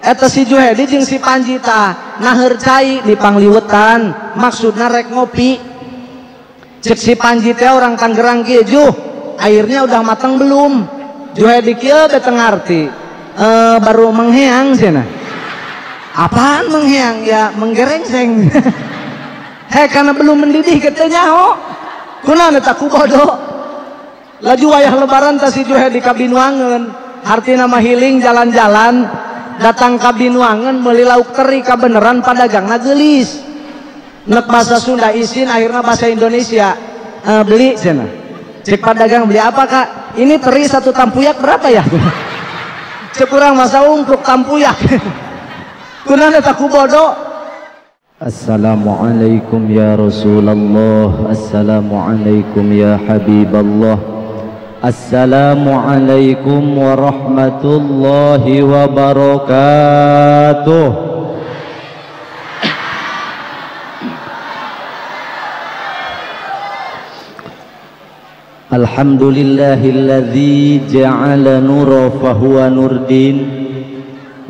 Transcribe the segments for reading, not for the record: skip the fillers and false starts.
Eta si Juhedi jeung si Panji tah naheur cai di pangliwetan, maksudna rek ngopi. Cek si Panji teh orang Tangerang kieu, "Juh, airnya udah matang belum?" Juhedi kieu teh teu ngarti. Baru mengheang cenah. Apaan mengheang? Ya menggerengseng. Heh, karena belum mendidih kitu nyaho. Kunaon eta ku bodoh. Laju wayah lebaran tah si Juhedi ka Binuangeun. Hartina mah healing jalan-jalan, datang ka Binuangeun meuli lauk teri kabeneran padagangna geulis. Nek bahasa Sunda isin, akhirnya bahasa Indonesia. Beli cenah. Cek pedagang, "Beli apa, Kak?" "Ini teri satu tampuyak berapa ya?" Cek urang, masa ungkruk tampuyak. Kunaon eta ku bodoh. Assalamualaikum ya Rasulullah, Assalamualaikum ya Habiballah, Assalamualaikum warahmatullahi wabarakatuh. Alhamdulillahilladzi ja'ala nura fahuwa nurdin,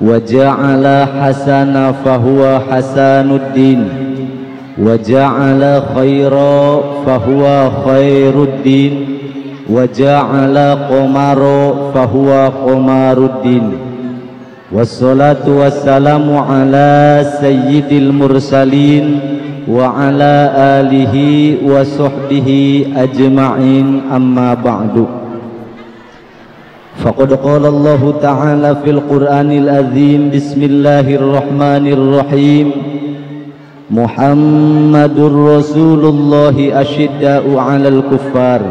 wa ja'ala hasana fahuwa hasanuddin, wa ja'ala khaira fahuwa khairuddin, wa ja'ala qamara fahuwa qamaruddin. Wassalatu wassalamu ala sayyidil mursalin wa ala alihi wa sahbihi ajma'in, amma ba'du. Faqad qala Allah ta'ala fil Qur'anil azim, bismillahirrahmanirrahim. Muhammadur Rasulullah asyidda'u 'alal kuffar.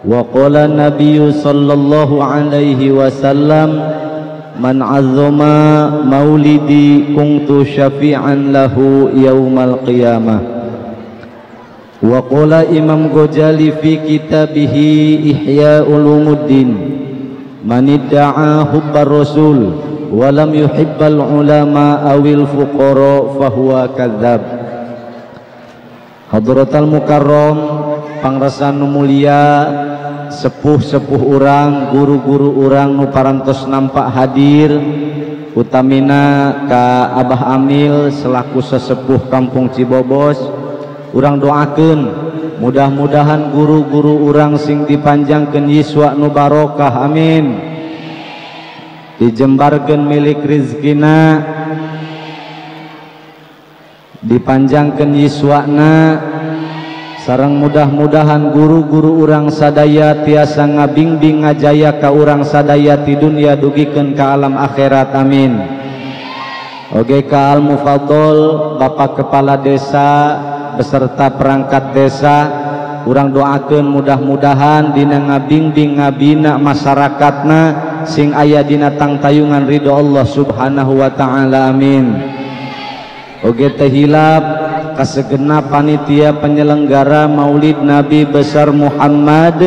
Wa qala Nabiyyu sallallahu alaihi wasallam, man 'azzama maulidi kuntu syafi'an lahu yaumal qiyamah. Wa qala Imam Ghazali fi kitabihi Ihya Ulumuddin, man idda'a hubbar rasul wa lam yuhibbal ulama awil fuqara fahuwa kadzab. Hadratal mukarram, pangrasa nu mulia, sepuh-sepuh urang, guru-guru urang nu parantos nampak hadir, utamina ka Abah Amil selaku sesepuh kampung Cibobos. Urang doakeun mudah-mudahan guru-guru urang sing dipanjangkeun yuswa nu barokah, amin. Dijembarkeun milik rizkina, dipanjangkeun yuswana, sareng mudah-mudahan guru-guru urang sadaya tiasa ngabingbing ngajaya ka urang sadaya ti dunya dugikeun ka alam akhirat, amin. Oge ka Al Mufaddal Bapak Kepala Desa beserta perangkat desa, urang doakeun mudah-mudahan dina ngabingbing ngabina masyarakatna sing aya dina tangtayungan ridho Allah Subhanahu wa ta'ala, amin. Oge teh hilap kasegenap panitia penyelenggara Maulid Nabi besar Muhammad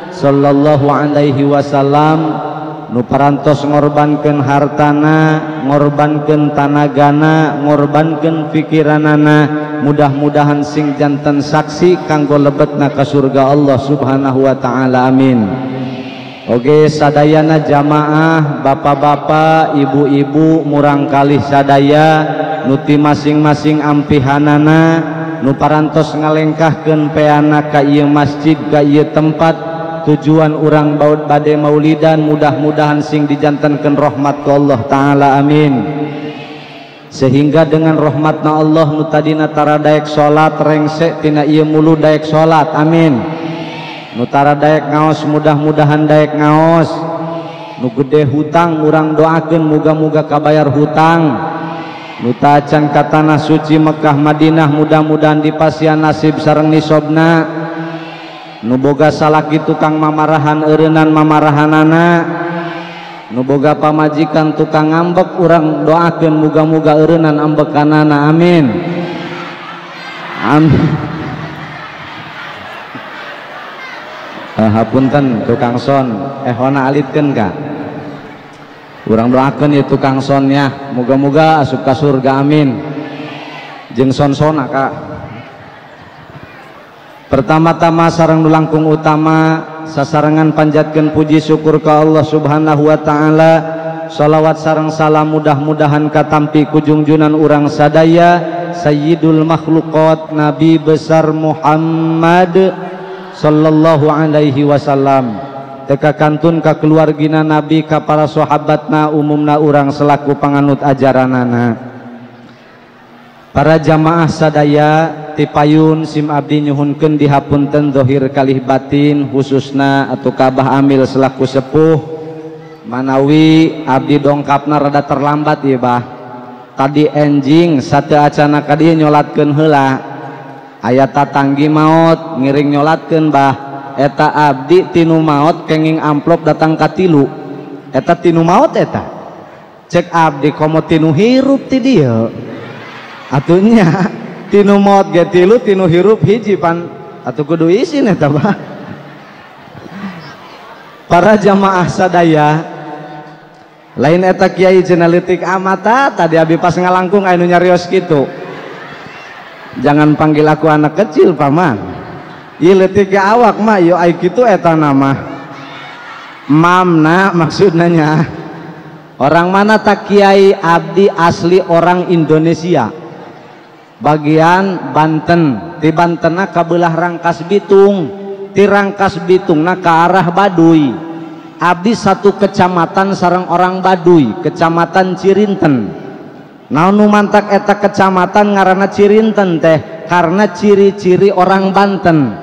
sallallahu alaihi wasallam nu parantos ngorbankeun hartana, ngorbankeun tanagana, ngorbankeun pikiranana, mudah-mudahan sing janten saksi kanggo lebetna ka surga Allah Subhanahu wa ta'ala, amin. Oge sadayana jamaah, bapak-bapak, ibu-ibu, murang kalih sadaya nuti masing-masing ampihanana nu parantos ngalengkahkeun peana ka ieu masjid, ka ieu tempat tujuan urang bade maulidan, mudah-mudahan sing dijantenkeun rahmat ku Allah ta'ala, amin. Sehingga dengan rahmatna Allah nu tadina tara daek salat rengsek tina ieu mulu daek salat, amin. Nu tara daek ngaos mudah-mudahan daek ngaos. Nu gede hutang urang doakeun muga-muga kabayar hutang. Nu tacan ka tanah suci Mekah Madinah mudah-mudahan dipasihan nasib sareng nisobna. Nu boga salaki tukang mamarahan eureunnan mamarahanana. Nu boga pamajikan tukang ngambek urang doakeun muga-muga eureunnan ambekanana, amin. Amin. Hapunten tukang son, ehona alitkeun ka. Urang doakeun ya tukang sonnya, muga-muga asup ka surga, amin. Jeung son-sona ka. Pertama-tama sareng nu langkung utama sasarengan panjatkeun puji syukur ka Allah Subhanahu wa ta'ala Shalawat sareng salam mudah-mudahan katampi kujungjunan urang sadaya Sayyidul Makhluqat Nabi besar Muhammad sallallahu alaihi wasallam. Teka kantun ka keluargina Nabi ka para sahabatna umumna urang selaku panganut ajaranana. Para jamaah sadaya tipayun sim abdi nyuhunkeun dihapunten zahir kalih batin khususna atau ka Abah Amil selaku sepuh. Manawi abdi dongkapna rada terlambat ya bah. Tadi enjing sate acana ka dieu nyolatkeun heula. Aya tatanggi maot ngiring nyolatkeun bah. Eta abdi tinu maot kenging amplop datang ka tilu. Eta tinu maot eta. Cek abdi komo tinu hirup ti dieu. Atunya tinu maot ge tilu tinu hirup hiji pan atuh kudu isin eta bah. Para jamaah sadaya lain eta kiai cenah leutik amata tadi abi pas ngalangkung aya nu nyarios kitu. Jangan panggil aku anak kecil paman. Ieu leutik ge awak mah ieu ai kitu eta nama. Mamna maksudna nya. Orang mana tak kiai abdi asli orang Indonesia. Bagian Banten, di Bantenna ka beulah Rangkas Bitung, ti Rangkas Bitungna ka arah Baduy. Abdi satu kecamatan sareng orang Baduy, kecamatan Cirinten. Naon nu mantak eta kecamatan ngaranna Cirinten teh karena ciri-ciri orang Banten.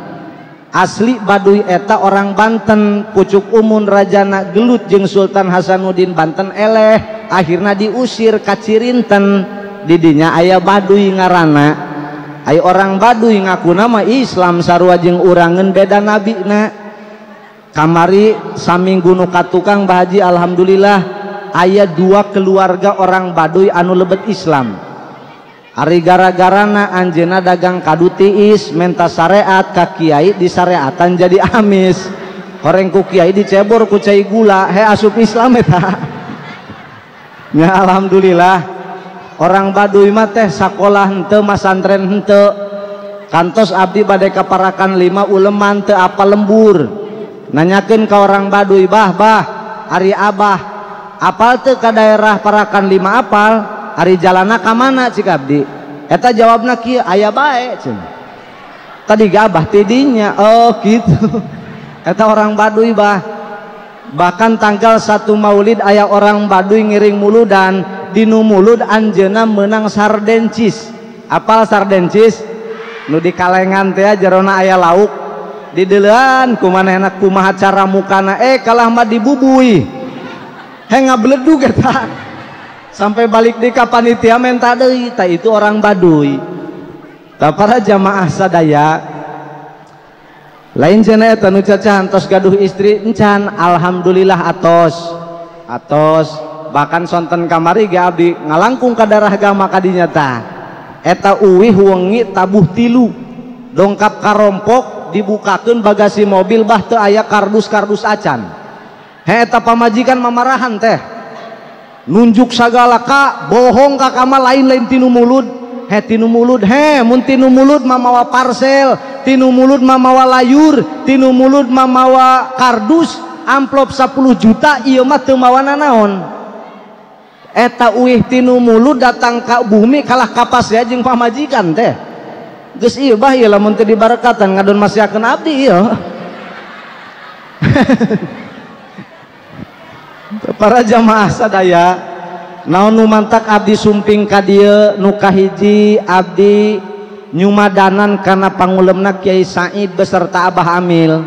Asli Baduy eta orang Banten, pucuk umun rajana gelut jeung Sultan Hasanuddin Banten eleh, akhirna diusir ka Cirinten. Didinya aya Baduy ngaranna. Aya orang Baduy ngaku nama Islam sarua jeung urangeun beda nabina. Kamari saminggu nu katukang Bah Haji alhamdulillah aya dua keluarga orang Baduy anu lebet Islam. Ari gara-garana anjeunna dagang kadu tiis menta syariat ka kiai disareatan jadi amis. Horeng ku kiai dicebor ku cai gula he asup Islam eta. Ya alhamdulillah orang Baduy mah teh sakolah henteu masantren henteu. Kantos abdi bade kaparakan 5 uleman teu apa lembur. Nanyakeun ka orang Baduy, bah bah ari abah apal teu ka daerah Parakan 5 apal ari jalana ka mana cik abdi eta jawabna kieu aya bae cenah tadi ge abah tidinya oh gitu. Eta orang Baduy bah. Bahkan tanggal 1 Maulid aya orang Baduy ngiring muludan dinu mulud anjeunna meunang sardencis. Apal sardencis nu di kalengan teh jerona aya lauk dideulean kumanehna kumaha cara mukana kalah mah dibubui he ngabledug eta sampai balik di ka panitia menta deui. Tah itu orang Baduy. Tah para jamaah sadaya lain cenah eta nu cacahan tos gaduh istri encan alhamdulillah atos atos bahkan sonten kamari ge abdi ngalangkung ka darah gama kadinya tah eta uwih wengi tabuh tilu dongkap karompok dibukakeun bagasi mobil bah teu aya kardus-kardus acan. He eta pamajikan mamarahan teh. Nunjuk sagala ka bohong ka kama lain-lain tinu mulud. He tinu mulud he mun tinu mulud mah mawa parsel, tinu mulud mah mawa layur, tinu mulud mah mawa kardus, amplop 10 juta ieu mah teu mawa nanaon. Eta uih tinu mulud datang ka bumi kalah kapas ya jeung pamajikan teh. Geus ieu bah ieu lamun teu dibarekatan ngadon masiakeun abdi ieu. Para jamaah sadaya naon nu mantak abdi sumping ka dieu nu kahiji abdi nyumadanan kana pangulemna Kiai Said beserta Abah Amil.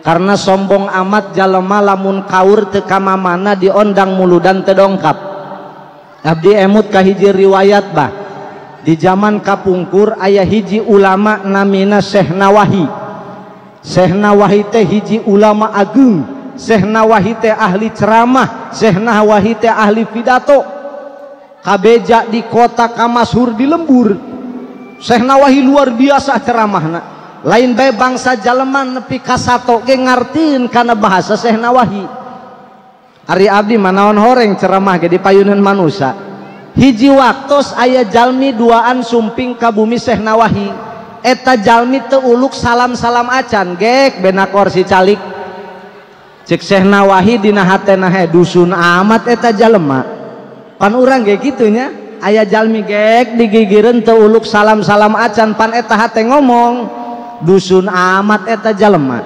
Karena sombong amat jalema lamun kaur teu ka mamana diondang muludan teu dongkap. Abdi emut kahiji riwayat bah. Di zaman kapungkur aya hiji ulama namina Syekh Nawahi. Syekh Nawahi teh hiji ulama agung. Syekh Nawahi teh ahli ceramah, Syekh Nawahi teh ahli pidato. Kabeja di kota kamashur di lembur. Syekh Nawahi luar biasa ceramahna. Lain bae bangsa jaleman nepi ka sato ge ngartieun kana bahasa Syekh Nawahi. Ari abdi manaon horeng ceramah ge di payunan manusa. Hiji waktos aya jalmi duaan sumping ka bumi Syekh Nawahi. Eta jalmi teu uluk salam-salam acan gek benakor si calik. Cek Syekh Nawawi dina hatena he dusun amat eta jalema. Pan urang ge kitu nya, aya jalmi gek digigireun teu uluk salam-salam acan pan eta hate ngomong dusun amat eta jalema.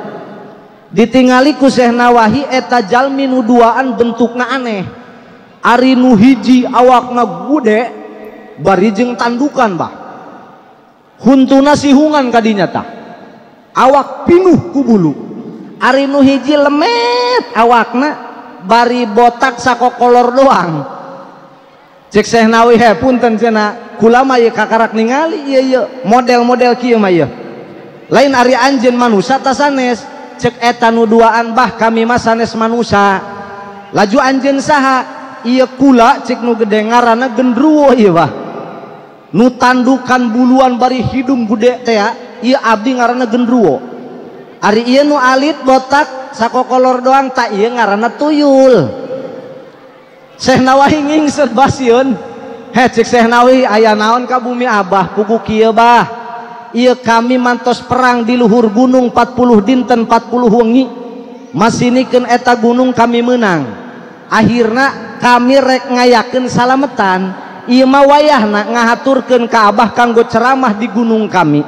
Ditingali ku Syekh Nawawi eta jalmi nu duaan bentukna aneh. Ari nu hiji awakna gede bari jeung tandukan bah. Huntuna sihungan kadinya tah. Awak pinuh ku bulu. Ari nu hiji lemet awakna bari botak sakokolor doang. Cek Syekh Nawawi he punten cenah kula mah ieu kakarak ningali ieu ieu model-model kieu mah ieu. Lain ari anjeun manusa ta sanes. Cek eta nu duaan bah kami mah sanes manusa. Laju anjeun saha? Ieu kula cek nu gede ngaranna gendruwo ieu bah. Nu tandukan buluan bari hidung gede teh ieu abdi ngaranna gendruwo. Ari ieu nu alit botak sakokolor doang tak ieu ngaranna tuyul. Syekh Nawawi ngingset basieun. He cek Syekh Nawawi aya naon ka bumi abah pugu kieu bah. Ieu kami mantos perang di luhur gunung 40 dinten 40 wengi. Masinikeun eta gunung kami menang. Akhirna kami rek ngayakeun salametan. Ieu mah wayahna ngahaturkeun ka abah kanggo ceramah di gunung kami.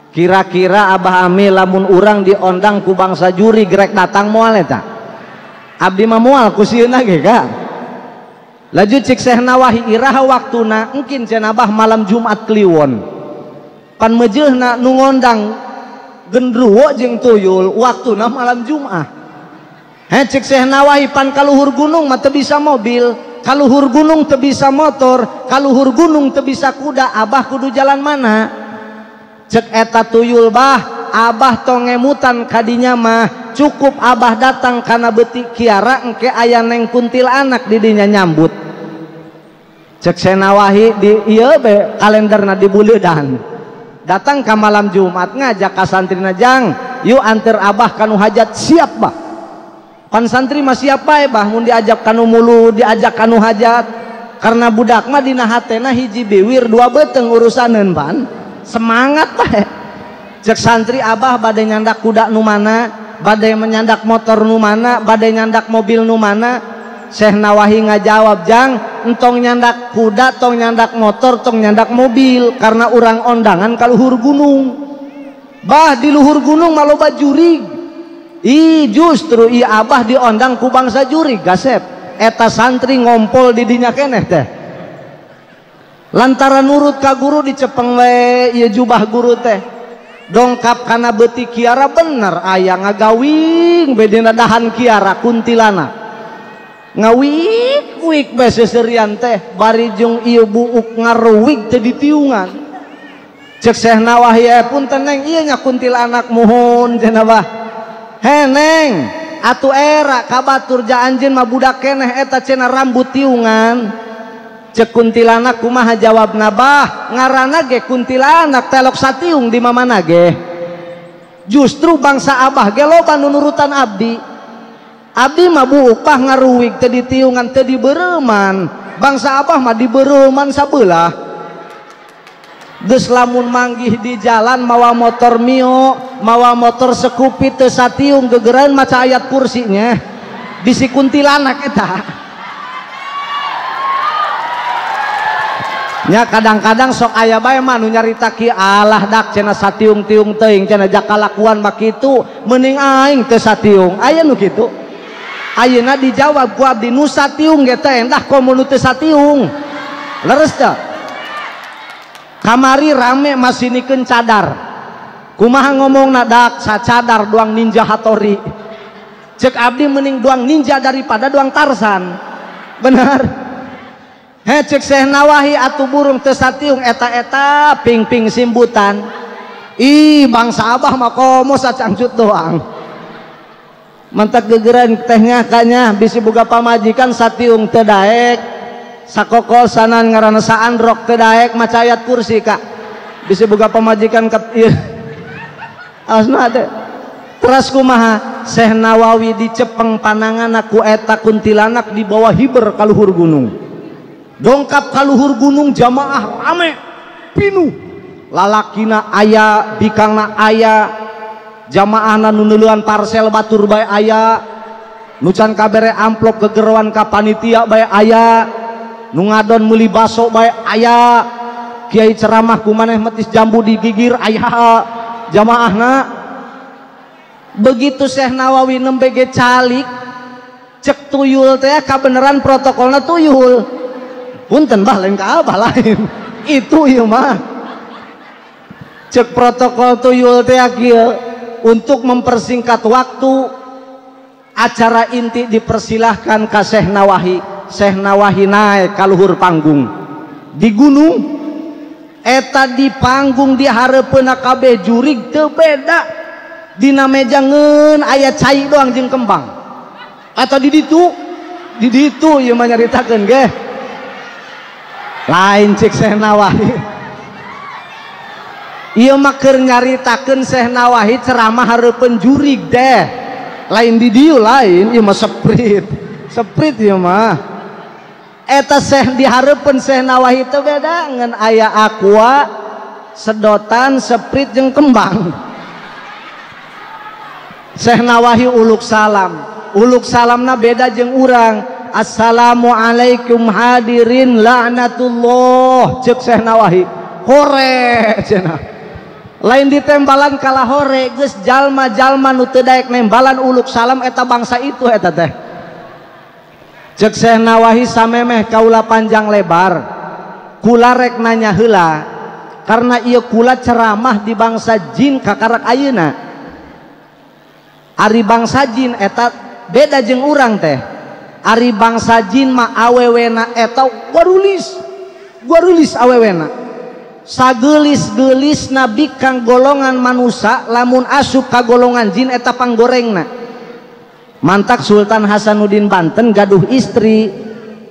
Kira-kira abah ami lamun urang diondang ku bangsa juri gerek datang moal eta. Abdi mah moal ku sieuna ge ka. Laju cik Syekh Nawawi iraha waktuna engkin cenah abah malam Jumat Kliwon. Pan meujeuhna nu ngondang gendruwo jeung tuyul waktuna malam Jumat. He cik Syekh Nawawi pan kaluhur gunung mah teu bisa mobil, kaluhur gunung teu bisa motor, kaluhur gunung teu bisa kuda, abah kudu jalan mana? Cek eta tuyul bah, abah tong ngemutan kadinya mah, cukup abah datang kana beuti kiara engke aya neng kuntilanak di dinya nyambut. Cek Syekh Nawawi di ieu be kalenderna di buleudan. Datang ka malam Jumat ngajak ka santrina jang, yuk anter abah kanu hajat siap bah. Pan santri mah siap bae bah mun diajak kanu mulu, diajak kanu hajat. Karena budak mah dina hatena hiji biwir dua beuteung urusaneun pan. Semangat bae. Cek santri abah bade nyandak kuda nu mana, bade menyandak motor nu mana, bade nyandak mobil nu mana. Syekh Nawawi ngajawab jang, entong nyandak kuda, tong nyandak motor, tong nyandak mobil karena urang ondangan ka luhur gunung. Bah di luhur gunung mah loba jurig. Ih justru i abah diondang ku bangsa jurig gasep. Eta santri ngompol di dinya keneh teh. Lantaran nurut ka guru dicepeng we ieu jubah guru teh. Dongkap kana beuti kiara bener aya ngagawing be dina dahan kiara kuntilanak. Ngawik-wik be seserian teh bari jeung ieu buuk ngaruwig teh ditiungan. Cek Syekh Nawawi punten neng ieu nya kuntilanak muhun cenah bah. He neng atuh era ka batur ja anjeun mah budak keneh eta cenah rambut tiungan. Cek kuntilanak kumaha jawabna bah ngaranna ge kuntilanak telok satiung di mamana ge. Justru bangsa abah ge loba nu nurutan abdi. Abdi mah buuk pah ngaruwig teu ditiungan teu dibereuman. Bangsa abah mah dibereuman sabelah. Geus lamun manggih di jalan mawa motor Mio, mawa motor Scoopy teu satiung gegeran maca ayat kursinya. Bisi kuntilanak eta. Nya kadang-kadang sok aya bae mah nu nyarita ki alah dak cenah satiung-tiung teuing cenah jakalakuan mah kitu meuning aing teu satiung. Aya nu kitu. Ayeuna dijawab ku abdi nu satiung ge teh endah komo nu teu satiung. Leres teu? Kamari rame masinikeun cadar. Kumaha ngomongna dak sacadar doang ninja hatori. Cek abdi mending doang ninja daripada doang Tarsan. Benar. He cek Syekh Nawawi atuh burung teu satiung eta-eta ping-ping simbutan. Ih bangsa abah mah komo sacangcut doang. Mantak gegeran tehnya kanya bisi boga pamajikan satiung teu daek. Sakokol sanan ngaranna saandrok teu daek maca ayat kursi kak. Bisi boga pamajikan kat ieu. Asna teh. Teras kumaha Syekh Nawawi dicepeng pananganna ku eta kuntilanak di bawah hiber ka luhur gunung. Dongkap kaluhur gunung jamaah rame pinuh lalakina aya bikangna aya jamaahna nu neuleuan parcel batur bae aya Nu can kabere amplop gegeroan ka panitia bae aya, nu ngadon meuli baso bae aya, kiai ceramah ku maneh metis jambu digigir aya jamaahna. Begitu Syekh Nawawi nembe ge calik, cek tuyul teh kabeneran protokolna tuyul. Punten bah lain ka abah lain. Itu ieu mah. Cek protokol tuyul teh kieu, untuk mempersingkat waktu acara inti dipersilahkan ka Syekh Nawawi. Syekh Nawawi naik ka luhur panggung di gunung eta di panggung di hareupeunna kabeh jurig teu beda. Dina meja ngeun aya cai doang jeung kembang. Atau di ditu ieu mah nyaritakeun ge. Lain cek Syekh Nawawi. Ieu mah keur nyaritakeun Syekh Nawawi ceramah hareupeun jurig deh. Lain di dieu lain, ieu mah seprit. Seprit ieu mah. Eta Syekh di hareupeun Syekh Nawawi teu beda ngan aya aqua, sedotan, seprit jeung kembang. Syekh Nawawi uluk salam. Uluk salamna beda jeung urang. Assalamualaikum hadirin laknatullah cek Syekh Nawawi. Hore cenah. Lain ditembalan kalah hore geus jalma-jalma nu teu daek nembalan uluk salam eta bangsa itu eta teh. Cek Syekh Nawawi samemeh kaula panjang lebar. Kula rek nanya heula karena ieu kula ceramah di bangsa jin kakarak ayeuna. Ari bangsa jin eta beda jeung urang teh. Ari bangsa jin mah awewena eta warulis. Warulis awewena. Sageulis-geulis nabi kang golongan manusa lamun asup ka golongan jin eta panggorengna. Mantak Sultan Hasanuddin Banten gaduh istri.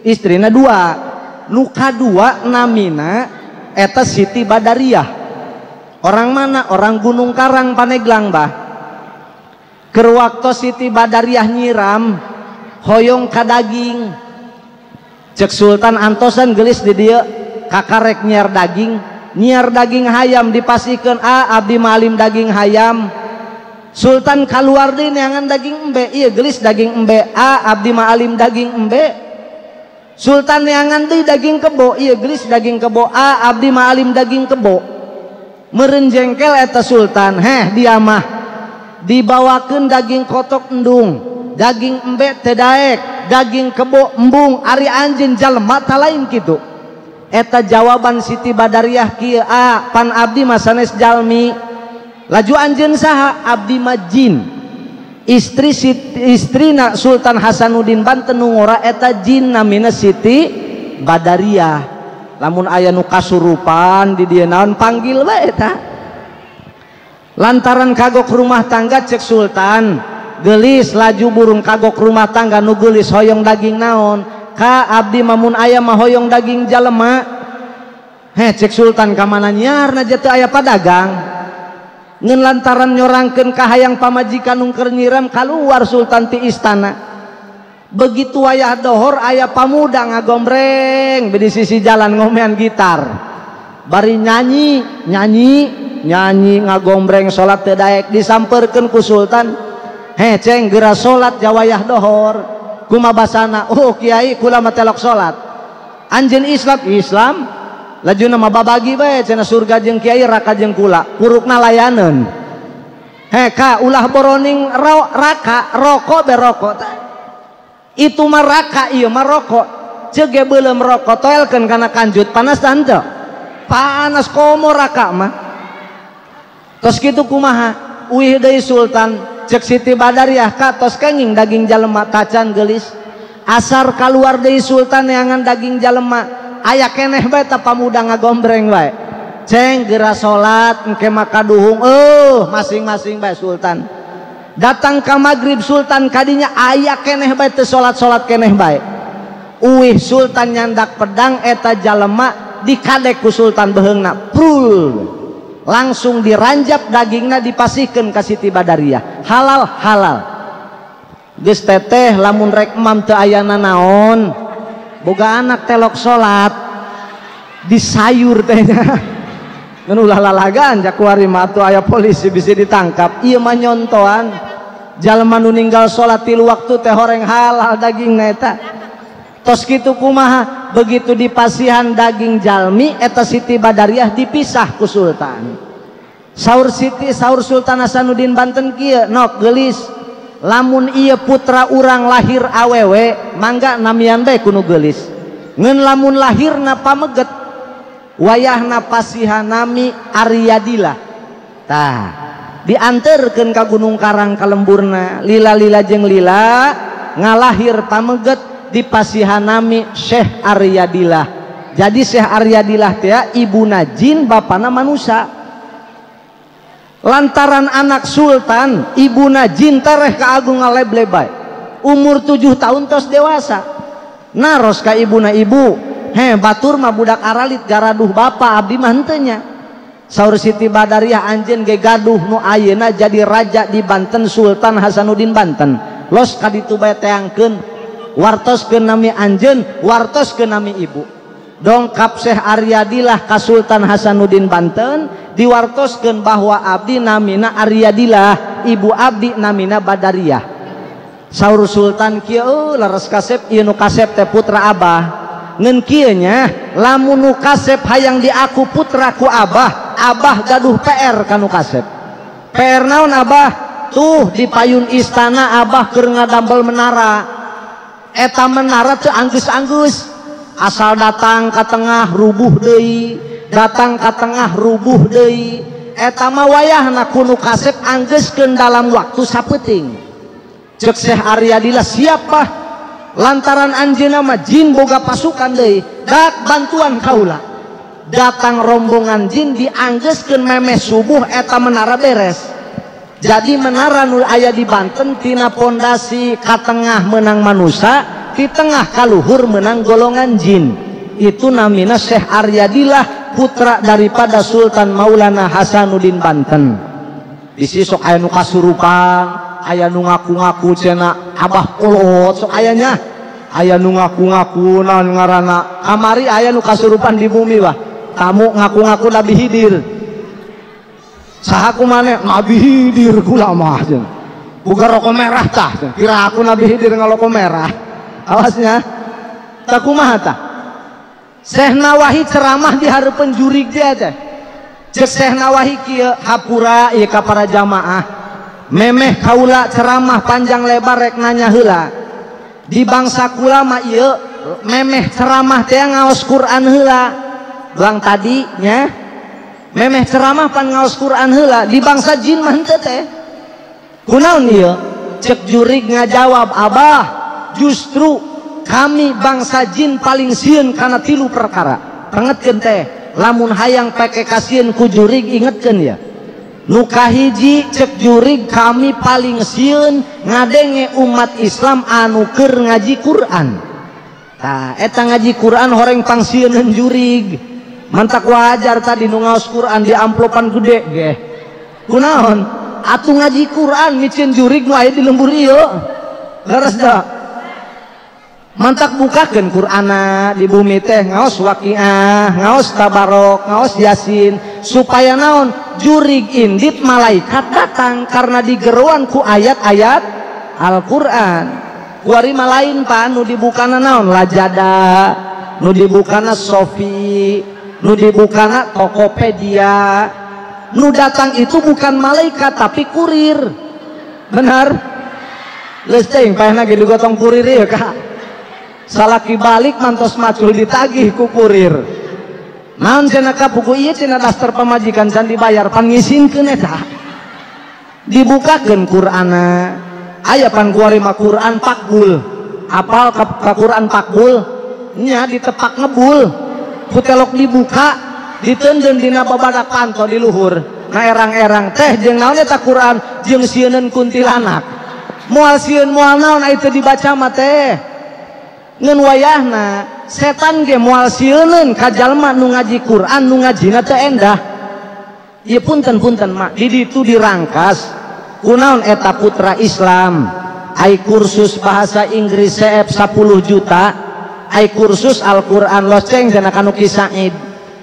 Istrina dua. Nu kadua namina eta Siti Badariyah. Orang mana? Orang Gunung Karang Paneglang bah. Keur waktu Siti Badariyah nyiram hoyong ka daging. Cek Sultan antosan geulis di dieu kakarek nyiar daging, nyiar daging hayam dipasikeun a abdi malim daging hayam. Sultan kaluar deui neangan daging embe, ieu geulis daging embe, a abdi maalim daging embe. Sultan neangan deui daging kebo, ieu geulis daging kebo, a abdi maalim daging kebo. Meureun jengkel eta Sultan, heh dia mah dibawakeun daging kotok endung, daging embe teu daek, daging kebo embung, ari anjeun jalma ta lain kitu. Eta jawaban Siti Badariyah kieu, a pan abdi mah sanes jalmi. Laju anjeun saha? Abdi mah jin. Istri istrina Sultan Hasanuddin Banten nu ngora eta jin namina Siti Badariyah. Lamun aya nu kasurupan di dieu naon panggil bae eta. Lantaran kagok rumah tangga cek Sultan gelis laju burung kagok rumah tangga nu gelis hoyong daging naon ka abdi mamun aya mah hoyong daging jalema. Heh cek Sultan ka mana nyiarna teu aya padagang. Ngeun lantaran nyorangkeun kahayang pamajikan nu keur nyiram kaluar Sultan ti istana. Begitu wayah dohor aya pamuda ngagombreng di sisi jalan ngomean gitar. Bari nyanyi nyanyi nyanyi ngagombreng salat teu daek disamperkeun ku Sultan. Heh ceng geura salat jawayah dohor. Kumaha basana? Oh kiai kula mah telok salat. Anjeun Islam Islam lajuna mah babagi bae cenah surga jeung kiai raka jeung kula kurukna layaneun. Heh ka ulah boroning raka rokok be rokok. Itu mah raka ieu mah rokok. Ceuk ge beuleum rokok toelkeun kana kanjut panas tah henteu? Panas komo raka mah. Tos kitu kumaha? Uih deui Sultan cek Siti Badariyah ka tos kenging daging jalema tacan geulis. Asar kaluar deui Sultan neangan daging jalema aya keneh bae ta pamuda ngagombreng bae. Ceng geura salat engke mah kaduhung masing-masing bae Sultan. Datang ka magrib Sultan kadinya aya keneh bae teu salat-salat keneh bae. Uih Sultan nyandak pedang eta jalema dikadek ku Sultan beheungna prul. Langsung diranjap dagingna dipasihkeun ka Siti Badariyah. Halal halal. Geus teteh lamun rek emam teu aya nanaon. Boga anak telok salat disayur teh nya. Ngan ulah lalagaan jakuari mah atuh aya polisi bisa ditangkap. Ieu mah nyontoan. Jalma nu ninggal salat 3 waktu teh horeng halal dagingna eta. Tos kitu kumaha begitu dipasihan daging jalmi eta Siti Badariah dipisah ku sultan. Saur Siti saur Sultan Hasanuddin Banten kieu nok geulis lamun ieu putra urang lahir awewe mangga namian bae ku nu geulis. Ngeun lamun lahirna pameget wayahna pasihan nami Aryadillah. Tah dianterkeun ka Gunung Karang ka lemburna lila-lila jeung lila ngalahir pameget dipasihan nami Syekh Aryadillah. Jadi Syekh Aryadillah teh ibuna jin bapana manusia. Lantaran anak sultan ibuna jin tereh ka agung ngaleblebay. Umur 7 tahun tos dewasa. Naros ka ibuna ibu, he batur mah budak aralit garaduh bapa abdi mah henteu nya. Saur Siti Badariah anjeun ge gaduh nu ayeuna jadi raja di Banten Sultan Hasanuddin Banten. Los ka ditu bae teangkeun wartoskeun nami anjeun, wartoskeun nami ibu. Dongkap Syekh Aryadillah ka Sultan Hasanuddin Banten diwartoskeun bahwa abdi namina Aryadillah, ibu abdi namina Badariah. Saur Sultan kieu leres kasep ieu nu kasep teh putra abah. Ngeun kieu nya lamun nu kasep hayang diaku putra ku abah, abah gaduh PR ka nu kasep. PR naon abah? Tuh di payun istana abah keur ngadambel menara. Eta menara teu anggeus-anggeus, asal datang ka tengah rubuh deui, datang ka tengah rubuh deui. Eta mah wayahna ku nu kasep anggeuskeun dalam waktu sapeuting. Ceuk Syekh Aryadillah siapa? Lantaran anjeunna mah jin boga pasukan deui, dak bantuan kaula. Datang rombongan jin dianggeuskeun memeh subuh eta menara beres. Jadi menara nu aya di Banten tina pondasi ka tengah menang manusia, di tengah kaluhur menang golongan jin. Itu namina Syekh Aryadillah putra daripada Sultan Maulana Hasanuddin Banten. Di sisok aya nu kasurupan, aya nu ngaku-ngaku cenah abah kolot sok ayanya, aya nu ngaku-ngaku naon ngaranna. Kamari aya nu kasurupan di bumi bah. Tamu ngaku-ngaku Nabi Khidir. Saha ku maneh Nabi Khidir kula mah cenah. Boga rokok merah tah cenah. Kira aku Nabi Khidir ngaloko merah. Awasnya. Tah kumaha tah? Syekh Nawahi ceramah di hareupeun jurig dia teh. Ceuk Syekh Nawahi kieu hapura ieu ka para jamaah. Memeh kaula ceramah panjang lebar rek nanya heula. Di bangsa kula mah ieu memeh ceramah teh ngaos Quran heula. Belang tadi nya memeh ceramah pan ngaos Quran heula, di bangsa jin mah henteu teh. Kunaon ieu? Ceuk jurig ngajawab, abah justru kami bangsa jin paling sieun kana 3 perkara. Pangetkeun teh, lamun hayang peke kasieun ku jurig ingetkeun ya. Nu kahiji ceuk jurig kami paling sieun ngadenge umat Islam anu keur ngaji Quran. Tah eta ngaji Quran horeng pangsieuneun jurig. Mantak wajar tadi nu ngaos Quran di amplopan gede geh. Kunaon? Atuh ngaji Quran micin jurig nu aya di lembur ieu. Leres da. Mantak bukakeun Qur'ana di bumi teh ngaos Waqiah, ngaos Tabarok, ngaos Yasin supaya naon? Jurig indit malaikat datang karena digeruan ku ayat-ayat Al-Qur'an. Kuari mah lain pan nu dibukana naon? Lajada, nu dibukana Sofi, nu dibukana Tokopedia. Nu datang itu bukan malaikat tapi kurir. Benar? Geus teuing paehna ge digotong kurir ieu Kak. Salaki balik mantos macul ditagih ku kurir. Naon cenah ka buku ieu cenah daster pamajikan can dibayar pan ngisinkeun eta. Dibukakeun Qur'ana. Aya pan kuari mah Qur'an pakbul. Apal ka Qur'an pakbul? Nya ditepak ngebul. Ku telok dibuka, diteundeun dina babadak panto di luhur. Nah erang-erang teh jeung naon eta Qur'an jeung sieuneun kuntilanak. Moal sieun moal naon aya teu dibaca mah teh. Ngeun wayahna setan ge moal sieuneun ka jalma nu ngaji Quran nu ngajina teu endah. Ieu punten-punten mak di ditu dirangkas kunaon eta putra Islam ai kursus bahasa Inggris CF 10 juta ai kursus Al-Qur'an loceng cenah kanu Ki Said.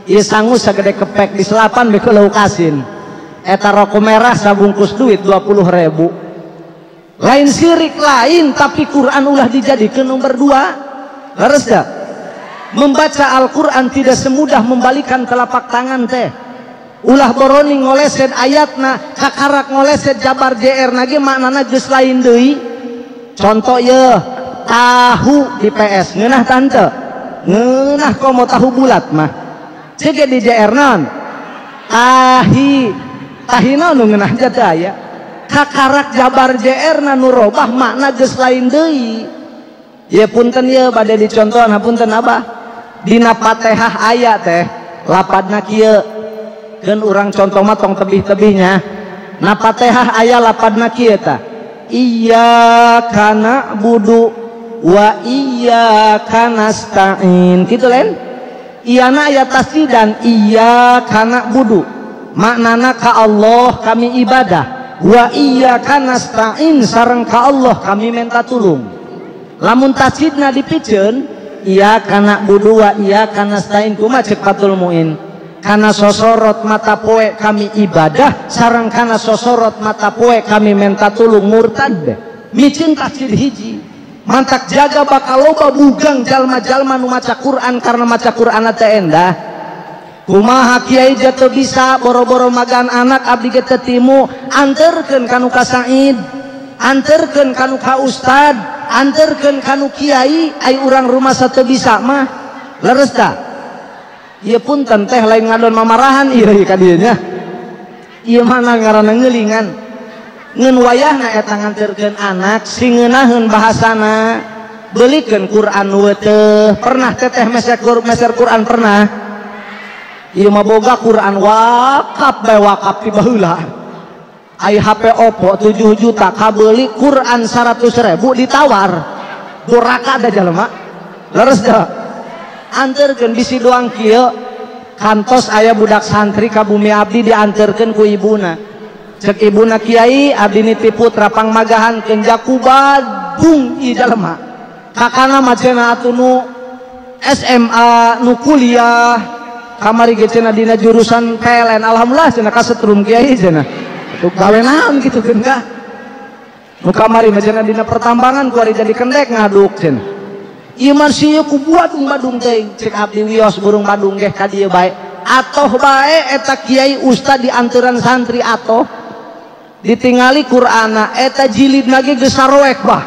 Ieu sangu sagede kepek di selapan beukeun lauk asin. Eta rokok merah sabungkus duit 20.000. Lain sirik lain, tapi Quran ulah dijadikan nomor dua. Leres dah. Membaca Al-Quran tidak semudah membalikan telapak tangan teh. Ulah boroni ngoleset ayatna, kakarak ngoleset jabar JR nage maknana geus lain deui. Contoh ye, tahu di PS ngeunah tante. Ngeunah komo tahu bulat mah. Cek di JR naon? Tahi. Tahi naon nu ngeunah teh aya. Kakarak jabar JR na nu robah makna geus lain deui. Ye punten ye bade dicontohan hapunten abah. Dina Fatihah aya teh lapadna kieu. Keun urang contoh mah tong tebih-tebihnya. Na Fatihah aya lapadna kieu tah. Iyyaka na'budu wa iyyaka nasta'in. Kitu lain? Iyana aya tasdidan iyyaka na'budu. Maknana ka Allah kami ibadah. Wa iyyaka nasta'in sareng ka Allah kami minta tulung. Lamun tasdidna dipiceun iyyaka na'budu wa iyyaka nasta'in kumaha ceuk Fathul Muin. Kana sosorot mata poe kami ibadah sareng kana sosorot mata poe kami minta tulung murtad. Miceun tasdid hiji. Mantak jaga bakal loba bugang jalma-jalma nu maca Quran karena maca Quran teh endah. Kumaha kiai jatuh bisa boro-boro magan anak abdi ge teu timu anterkeun ka nu ka Said, anterkeun ka nu ka ustad, anterkeun ka nu kiai, ai urang rumah satu bisa mah. Leres tah? Ieu punten teh lain ngadon mamarahan ieu ka dieu nya. Ieu mana ngaranna ngeulingan. Ngeun wayahna eta nganterkeun anak sing ngeunaheun bahasana. Beulikeun Quran teu pernah teteh meser Quran pernah. Ieu mah boga Quran wakaf bae wakaf ti baheula. Ai HP Oppo 7 juta kabeuli Quran 100.000 ditawar. Doraka da jalma. Leres da. Anterkeun bisi doang kieu kantos aya budak santri ka bumi abdi dianterkeun ku ibuna. Cek ibuna kiai abdi nitip putra pangmagahankeun jaku Badung ieu jalma. Kakana mah cenah atuh nu SMA nu kuliah kamari ge cenah dina jurusan PLN alhamdulillah cenah kasetrum kiai cenah. Atuh gawe naon kitu keun ka. Nu kamari mah cenah dina pertambangan ku ari jadi kendek ngaduk cenah. Ieu mah sieu ku badung-badung teuing cek abdi wios burung badung geh ka dieu bae. Atoh bae eta kiai ustad dianteran santri atoh ditingali Qur'ana eta jilidna ge geus saroek bah.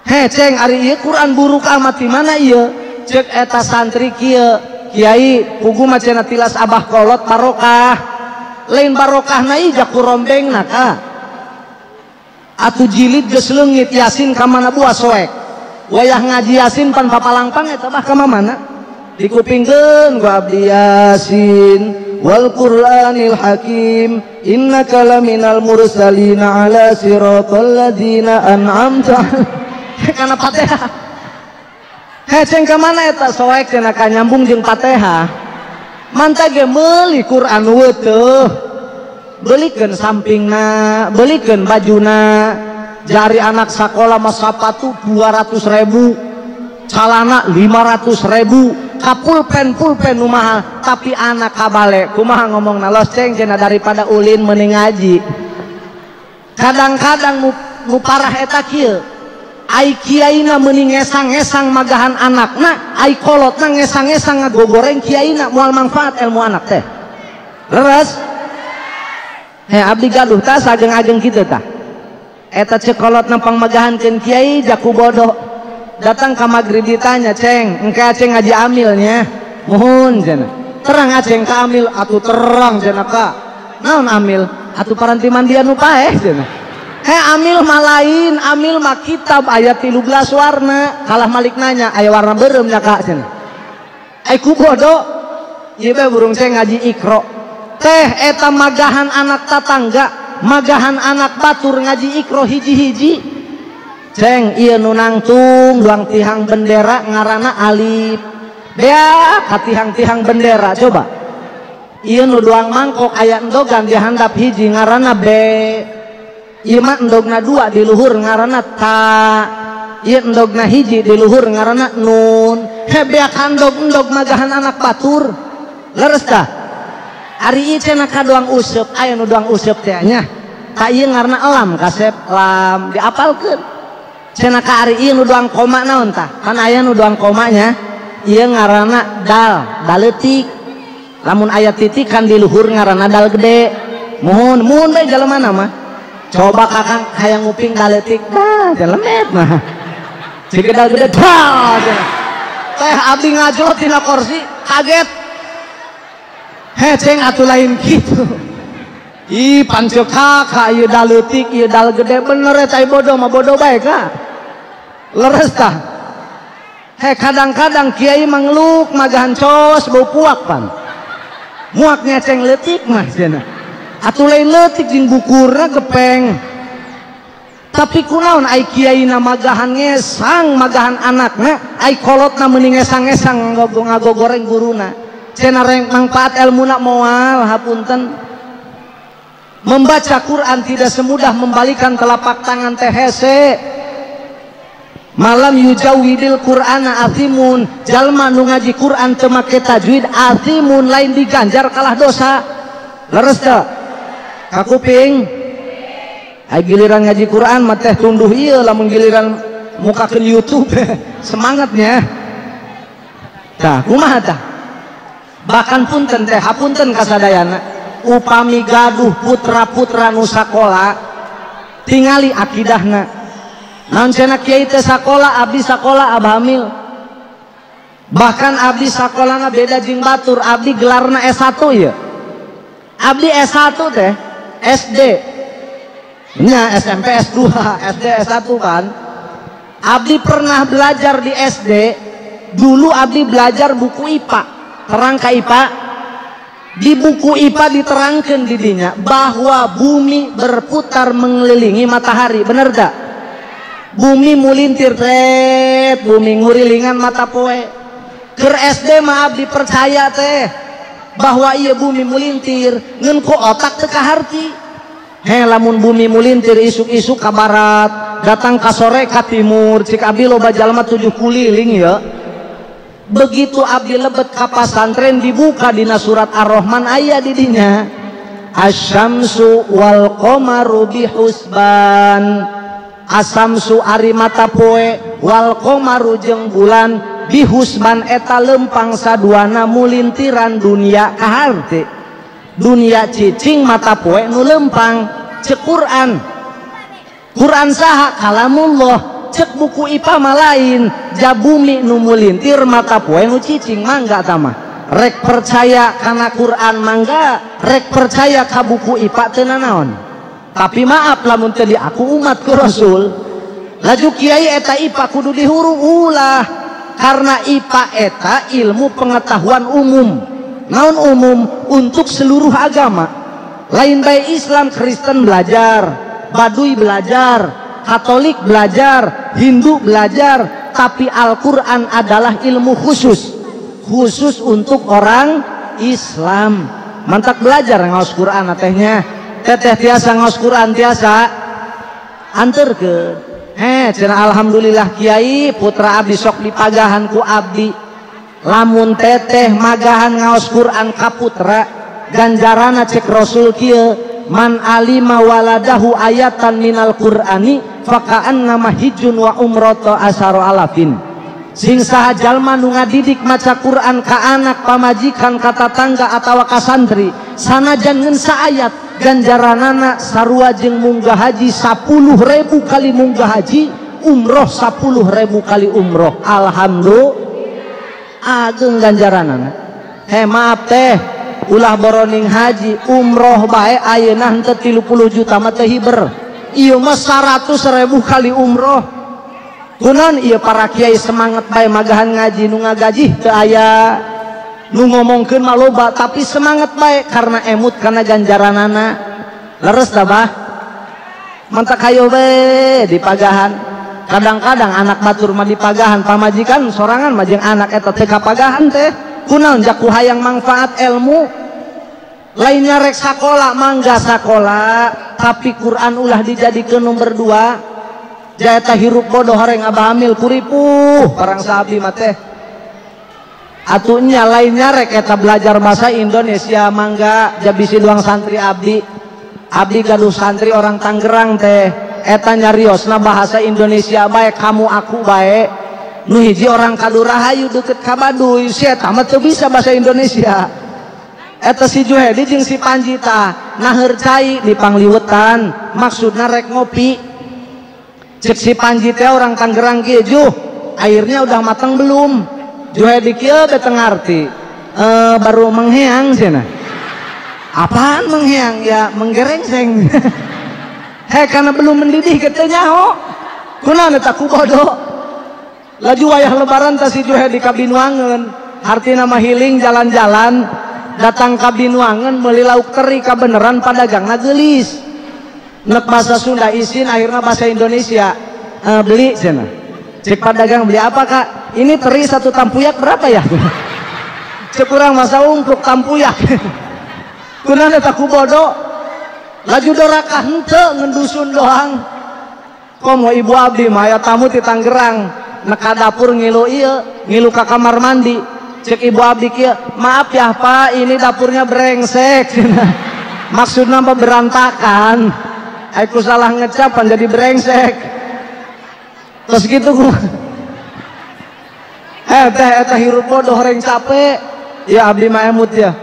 He ceng ari ieu Qur'an buruk amat di mana ieu? Cek eta santri kieu kiai pugu mah cenah tilas abah kolot barokah. Lain barokahna ieu jaku rombengna ka. Atuh jilid geus leungit Yasin ka mana buah soek. Wayah ngaji Yasin pan papalangpang eta mah ka mana? Dikupingkeun ku abdi Yasin wal Qur'anil Hakim innaka laminal mursalina ala siratal ladzina an'amta. Kana Fatihah. Heh ceng ka mana eta soek cenah ka nyambung jeung Fatihah. Mantag ge meuli Quran teu. Beulikeun sampingna, beulikeun bajuna. Jari anak sekolah mah sapatu 200.000, calana 500.000, ka pulpen nu mahal, tapi anak kabale kumaha ngomongna los ceng cenah daripada ulin mending ngaji. Kadang-kadang nu parah eta kieu, ai kiaina mending ngesang-ngesang magahan anakna, ai kolotna ngesang-ngesang ngagogoreng kiaina moal manfaat ilmu anak teh. Leres? Heh abdi gaduh tah sageng-ageng kitu tah. Eta cekolot nampang magahankeun kiai jaku bodoh. Datang ka magrib ditanya, "Ceng, engke aceng ngaji amilnya?" Muhun cenah. Terang aceng ka amil atuh terang cenah ka. Naon amil? Atuh paranti mandian nu paeh cenah. He amil mah lain, amil mah kitab ayat 13 warna. Kalah malik nanya, aya warna beureum nya ka cenah. Ai ku bodoh. Ieu bae burung ceng ngaji Iqra. Teh eta magahan anak tatangga, magahan anak batur ngaji Iqra hiji-hiji. Ceng ieu nu nangtung duang tihang bendera ngaranna alif. Bea ka tihang-tihang bendera coba. Ieu nu duang mangkok aya endogan di handap hiji ngaranna B. Ieu mah endogna dua di luhur ngaranna ta. Ieu endogna hiji di luhur ngaranna nun. He bea ka endog-endog magahan anak batur. Leres tah? Ari ieu cenah ka doang useup, aya nu doang useup teh nya. Tak ieu ngaranna elam kasep lam diapalkeun. Cenah ka ari ieu nu doang koma naon tah? Kan aya nu doang komanya. Ieu ngaranna dal, daleutik. Lamun aya titik kan di luhur ngaranna dal gede. Muhun, muhun bae jelema mah. Coba kakang hayang nguping daleutik, dah jelemet mah. Jika dal gede dal. Teh abdi ngajlot tina kursi, kaget. Heh ceng atuh lain kitu. Ih pancek kakak ieu daleutik, ieu dal gede bener eta bodoh mah bodoh bae ka. Leres tah. Heh kadang-kadang kiai mangluk magahan cos bau puak pan. Muak ngeceng leutik mah cenah. Atuh lain leutik jeung bukurna gepeng. Tapi kunaon ai kiaina magahan ngesang magahan anakna, ai kolotna meuni ngesang-ngesang ngagogoreng guruna. Cenah reng mangfaat elmuna moal hapunten. Membaca Quran tidak semudah membalikan telapak tangan teh hese. Malam yujawidil Qur'ana athimun, jalma nu ngaji Quran teu make tajwid athimun, lain diganjar kalah dosa. Leres teu? Kakuping? Ai giliran ngaji Quran mah teh tunduh ieu, lamun giliran mukakeun YouTube semangatnya. Tah, kumaha tah? Bahkan punten teh, hapunten kasadayana, upami gaduh putra-putra nu sakola tingali akidahna. Naon cenah kiai teh sakola, abdi sakola abah hamil. Bahkan abdi sakolana beda jeung batur, abdi gelarna S1 ieu. Abdi S1 teh SD. Nya SMP S2, SD S1 kan. Abdi pernah belajar di SD, dulu abdi belajar buku IPA. Terang ka IPA. Di buku IPA diterangkan di dinya bahwa bumi berputar mengelilingi matahari, bener tak? Bumi mulintir teh, bumi ngurilingan mata poe. Keur SD mah abdi percaya teh bahwa iya bumi mulintir, ngeun ku otak teu kaharti. Heh lamun bumi mulintir isuk-isuk ka barat, datang ka sore ka timur, cik abdi loba jalma 7 kuliling ya. Begitu abdi lebet ka pasantren dibuka dina surat Ar-Rahman aya di dinya. Asyamsu wal qamaru bihusban. Asamsu ari mata poe wal qamaru jeung bulan bihusban eta lempang saduana mulintiran dunia kaharti. Dunia cicing mata poe nu lempang cek Quran. Quran saha kalamullah. Cek buku IPA mah lain, jabumi nu mulintir mata poe nu cicing mangga tamah. Rek percaya kana Quran mangga, rek percaya ka buku IPA teu nanaon. Tapi maaf lamun teu diaku umat ku Rasul. Laju kiai eta IPA kudu dihuru ulah, karena IPA eta ilmu pengetahuan umum. Naon umum untuk seluruh agama. Lain bae Islam, Kristen belajar, Baduy belajar, Katolik belajar, Hindu belajar, tapi Al-Quran adalah ilmu khusus, khusus untuk orang Islam. Mantak belajar ngaos Quran tehnya, teteh tiasa ngaos Quran tiasa, anterkeun. Heh, cenah alhamdulillah kiai putra abdi sok dipagahan ku abdi. Lamun teteh magahan ngaos Quran ka putra, ganjarana cek Rasul kieu, man alima waladahu ayatan minal Qur'ani faka'annama hijjun wa umrata asyara alafin. Sing saha jalma nu ngadidik maca Quran ka anak, pamajikan, ka tatangga atawa ka santri, sanajan ngeun saayat ganjaranana sarua jeung munggah haji 10.000 kali munggah haji, umroh 10.000 kali umroh. Alhamdulillah ageng ganjaranana. Heh maaf teh, ulah boroning haji umroh bae ayeuna henteu 30 juta mah teu hiber. Ieu mah 100.000 kali umroh. Kunaon ieu para kiai semangat bae magahan ngaji, nu ngagajih teu aya, nu ngomongkeun mah loba, tapi semangat bae karena emut karena ganjaranana. Leres da bah? Mantak hayo bae dipagahan. Kadang-kadang anak batur mah dipagahan, pamajikan sorangan mah jeung anak eta teu kapagahan teh. Kunaon jaku hayang manfaat ilmu. Lainnya rek sakola mangga sakola, tapi Quran ulah dijadikeun nomor 2. Jaeta hirup bodoh horeng abah hamil kuripuh parang sahabi mah teh. Atunya lainnya rek eta belajar bahasa Indonesia mangga jabisi luang santri abdi. Abdi gaduh santri orang Tangerang teh eta nyariosna bahasa Indonesia bae kamu aku bae. Nu hiji orang Kadurahayu deket ka Baduy, si eta mah teu bisa bahasa Indonesia. Eta si Juhedi jeung si Panjita naheur cai di pangliwetan, maksudna rek ngopi. Cek si Panji teh orang Tangerang kieu, "Juh, airnya udah matang belum?" Juhedi kieu teh teu ngarti. Baru mengheang cenah. Apaan mengheang? Ya menggerengseng. Heh, karena belum mendidih kitu nyaho. Kunaon eta ku bodoh. Laju wayah lebaran teh si Juhedi ka Binuangeun, hartina mah healing jalan-jalan, datang ka Binuangeun meuli lauk teri kabeneran padagangna geulis. Nek bahasa Sunda isin akhirnya bahasa Indonesia. Beli cenah. Cek pedagang beli apa kak? Ini teri satu tampuyak berapa ya? Cek urang masa ungkruk tampuyak. Kunaon eta ku bodoh. Laju doraka henteu ngendusun doang. Komo ibu abdi mah aya tamu ti Tangerang. Nek ka dapur ngilu ieu, ngilu ka kamar mandi. Cek ibu abdi kieu, "Maaf ya Pak, ini dapurnya brengsek." Maksudna mah berantakan. Aku salah ngecapan jadi brengsek. Terus gitu ku. Teh eta hirup bodoh horeng capek. Ya abdi mah emut ya.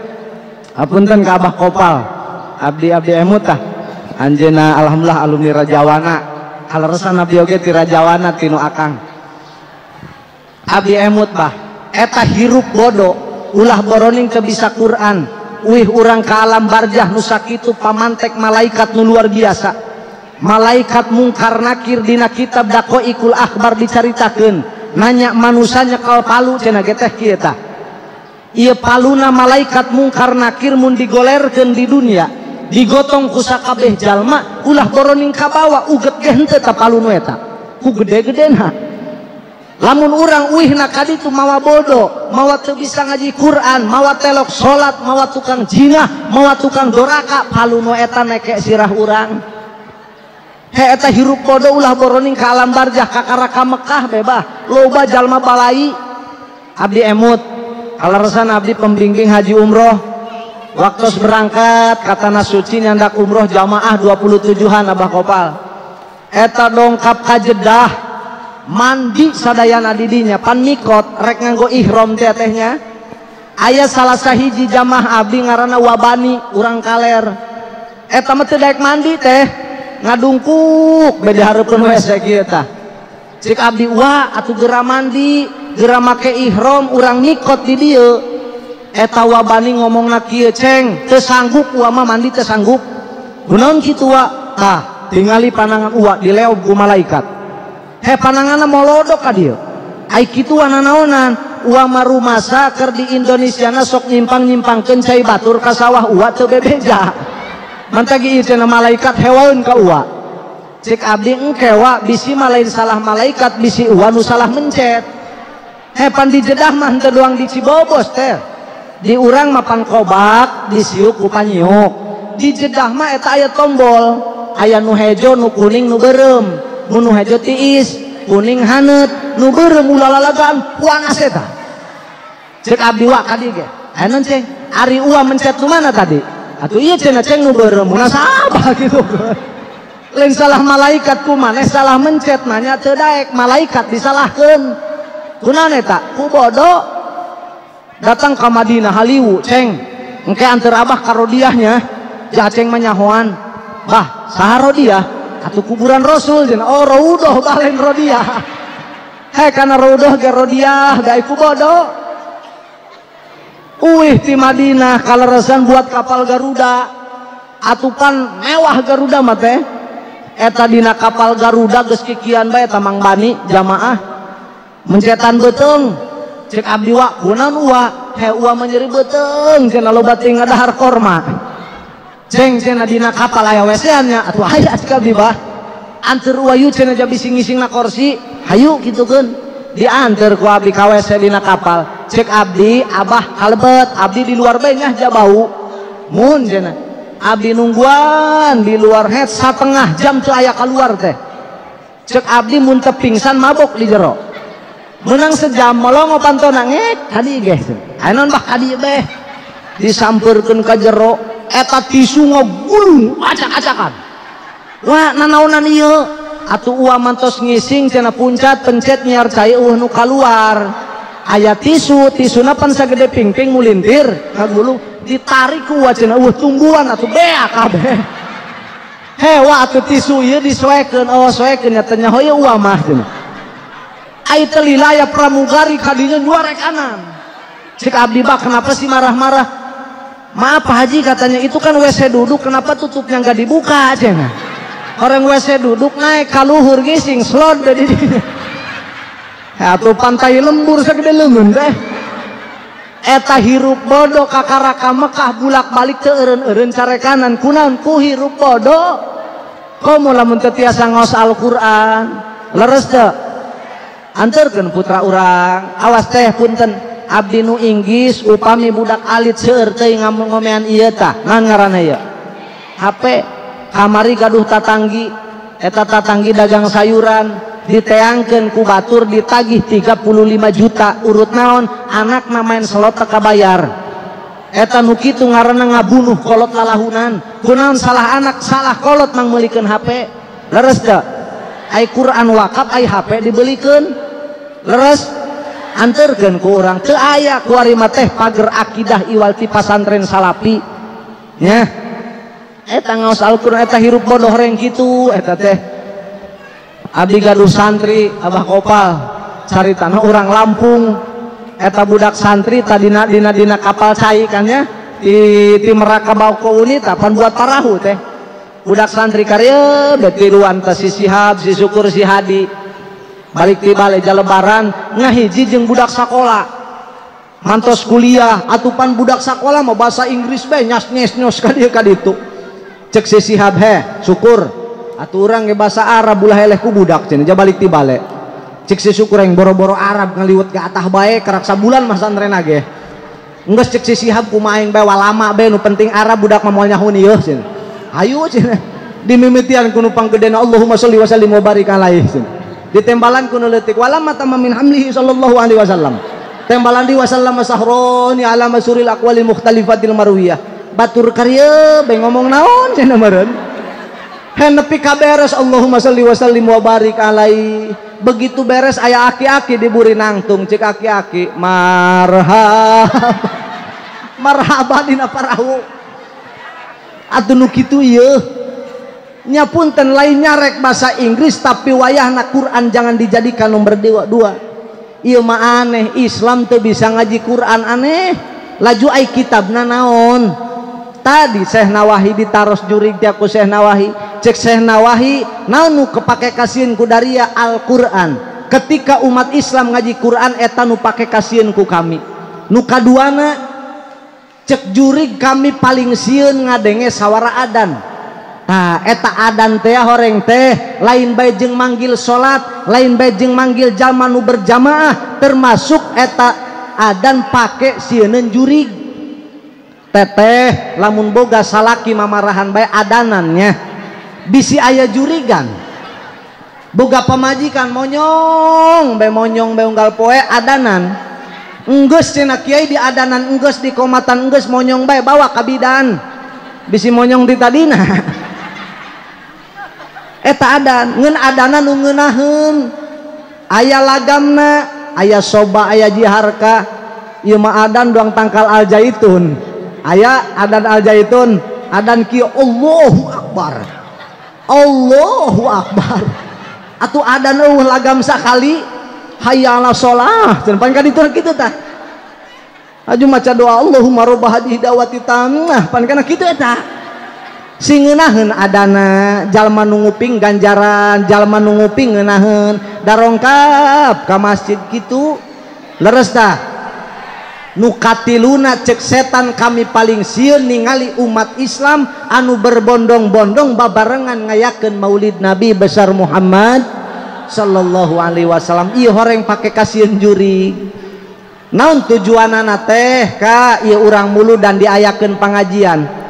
Apunten ka Abah Kopal. Abdi emut tah. Anjeunna alhamdulillah alumni Rajawana. Kaleresan abdi oge ti Rajawana tinu akang. Abdi emut bah, eta hirup bodoh, ulah boroning teu bisa Quran, uih urang ka alam barjah nu sakitu pamantek malaikat nu luar biasa. Malaikat mungkar nakir dina kitab Daqaiqul Akhbar dicaritakeun, nanya manusia nyekel palu cenah ge teh kieu tah. Ieu paluna malaikat mungkar nakir mun digolerkeun di dunia, digotong ku sakabeh jalma, ulah boroning kabawa uget ge henteu ta palu nu eta. Ku gede-gedena. Lamun urang uihna ka ditu mawa bodoh, mawa teu bisa ngaji Quran, mawa telok salat, mawa tukang jinah, mawa tukang doraka, palu nu eta neke sirah urang. He eta hirup bodoh ulah boroning ka alam barjah kakara ka Mekah bebah, loba jalma balai. Abdi emut, kaleresan abdi pembimbing haji umroh. Waktu berangkat ka tanah suci nyandak umroh jamaah 27-an Abah Kopal. Eta dongkap ka Jeddah. Mandi sadayana didinya pan mikot rek nganggo ihrom teh tehnya. Aya salah sahiji jamaah abdi ngaranna Wabani urang kaler. Eta mah teu daek mandi teh ngadungkuk beda hareupeun WC kieu tah. Cik abdi wa atuh geura mandi, geura make ihrom urang mikot di dieu. Eta Wabani ngomongna kieu, "Ceng, teu sanggup wa mah mandi teu sanggup." Kunaon kitu wa? Tah, tingali panangan uwa dileob ku malaikat. He pananganna molodok ka dieu. Ai kitu nanaonan, uwa marumasa keur di Indonesia na sok nyimpang-nyimpangkeun cai batur ka sawah uwa teu bebeja. Mantag ieu cenah malaikat hewaeun ka uwa. Cek abdi engke wa bisi mah lain salah malaikat bisi uwa nu salah mencet. He pan di Jeddah mah henteu doang di Cibobos teh. Di urang mah pan kobak disiuk ku panyiuk. Di Jeddah mah eta aya tombol, aya nu hejo, nu kuning, nu beureum. Nu hejo tiis, kuning haneut, nu beureum ulalalagaan panas eta. Cek abdi wa ka dieu ge. Aya naon ceng? Ari uwa mencet nu mana tadi? Atuh ieu cenah ceng nu beureum, munasabah gitu. Lain salah malaikat ku maneh salah mencet nanya teu daek, malaikat disalahkeun. Kunaon eta? Ku bodoh. Datang ka Madinah haliwu, ceng. Engke anteur abah ka rodiahnya, ja ceng mah nyahoan. Bah, saha rodiah? Atuh kuburan Rasul cenah. Oh, raudoh balen rodiah. He kana raudoh ge rodiah, da ku bodoh. Uih ti Madinah kaleresan buat kapal Garuda. Atupan mewah Garuda mah teh. Eta dina kapal Garuda geus kikian bae eta Mang Bani jamaah. Mencetan beuteung. Cek abdi wa kunaon uwa? He uwa mah nyeri beuteung cenah loba teuing ngadahar korma. Ceng cenah dina kapal aya WC-an nya atuh aya cek abdi bah. Anteur uwa yeuh cenah jabi sing-ngisingna korsi, hayu kitukeun. Dianteur ku abdi ka WC dina kapal. Cek abdi abah kalebet, abdi di luar bae nyah jabau. Mun cenah. Abdi nungguan di luar het 1,5 jam teu aya kaluar teh. Cek abdi mun teu pingsan mabok di jero. Menang sejam molongo pantona ngek kadi ge. Aya naon bah kadi beh. Disampeurkeun ka jero. Eta tisu ngagulung acak-acakan. Wah, nanaonan ieu? Atuh uwa mantos ngising cenah puncat pencet nyiar cai eueuh nu kaluar. Aya tisu, tisuna pan sagede pingping mulintir ngagulung ditarik ku uwa cenah eueuh tungguan atuh beak kabeh. Hewa atuh tisu ieu disoekeun, oh soekeun nya teh nyaho ieu uwa mah cenah. Ai teu lila aya pramugari kadinya nyuarek kanan. Cek abdi bah kenapa sih marah-marah? Maaf Pak Haji katanya itu kan WC duduk kenapa tutupnya nggak dibuka cenah. Orang WC duduk naik kaluhur ngising slot dari dinya. Atuh pantai lembur sagede leungeun teh. Eta hirup bodoh kakara ka Mekah bulak-balik teu eureun-eureun carekanan kunaon ku hirup bodoh. Komo lamun teu tiasa ngaos Al-Qur'an. Leres teu? Anterkeun putra urang. Awas teh punten. Abdi nu Inggris upami budak alit seueur teuing ngomean ieu tah naon ngaranna ieu HP kamari gaduh tatanggi eta tatanggi dagang sayuran diteangkeun ku batur ditagih 35 juta urut naon anakna main slot teu kabayar eta nu kitu ngaranna ngabunuh kolot lalahunan kunaon salah anak salah kolot mang meulikeun HP leres teu ai Quran wakaf ai HP dibelikeun leres anterkeun ku urang teu aya kuari mah teh pager akidah iwal ti pasantren salapi nya eta ngaos Al-Qur'an eta hirup bodoh reng kitu eta teh abdi gaduh santri Abah Kopal caritana urang Lampung eta budak santri tadina dina kapal cai kan nya ti Merak ka Baukouni tapan buat parahu teh budak santri karya betiluan teh si Sihab si Syukur si Hadi balik ti balik lebaran ngahiji jeung budak sakola mantos kuliah atupan budak sakola mah bahasa Inggris bae nyas nyes nyos ka dieu ka ditu cek si Sihab he syukur atuh urang ge bahasa Arab ulah eleh ku budak cenah ja balik ti balik cek si Syukur yang boro-boro Arab ngaliwet ka atah bae kerak sabulan mah santrena ge enggeus cek si Sihab kumaha aing bae walama bae nu penting Arab budak mah moal nyaho ieu cenah hayu cenah dimimitian ku nu panggedena Allahumma sholli wa sallim wa barik alaihi cenah ditembalan kuno leutik walamma tamma min hamlihi sallallahu alaihi wasallam tembalan di wasallam sahroni ala masuril aqwalil mukhtalifatil marwiyah batur karya bae ngomong naon cenah meureun hen nepi ka beres Allahumma sholli wa sallim wa barik alaihi begitu beres aya aki-aki diburi nangtung cek aki-aki marhaba marhaba dina parahu atuh nu kitu ieu nya punten lain nyarek bahasa Inggris tapi wayahna Quran jangan dijadikan nomor dua ieu mah aneh Islam teu bisa ngaji Quran aneh laju ai kitabna naon tadi Syekh Nawahi ditaros jurig teh ku Syekh Nawahi cek Syekh Nawahi naon nu kepake kasieun ku daria Al-Qur'an ketika umat Islam ngaji Quran eta nu pake kasieun ku kami nu kaduana cek jurig kami paling sieun ngadenge sawara adan. Nah, eta adan teh horeng teh lain bae jeung manggil salat, lain bae jeung manggil jalma nu berjamaah, termasuk eta adan pake sieuneun jurig. Teteh lamun boga salaki mamarahan bae adanannya bisi aya jurigan. Boga pamajikan monyong bae unggal poe adanan. Enggeus cenah kiai di adanan enggeus di komatan enggeus monyong bae bawa ka bidan. Bisi monyong di tadina. Eta adan ngeun adana nu ngeunaheun aya lagamna aya soba aya jiharka ieu mah adan doang tangkal aljaitun aya adan aljaitun adan kieu Allahu akbar Allahu akbar atuh adan eueuh lagam sakali hayya ala shalah cenah pan ka ditu kitu tah aju maca doa Allahumma rabb hadhihi da'wati tammah pan kana kitu eta sing ngeunaheun adana jalma nu nguping ganjaran jalma nu nguping ngeunaheun darongkap ka masjid kitu leres tah nu katiluna cek setan kami paling sieun ningali umat Islam anu berbondong-bondong babarengan ngayakeun maulid Nabi besar Muhammad sallallahu alaihi wasallam ieu horeng pake kasieun jurig naon tujuanana teh ka ieu urang muludan diayakeun pangajian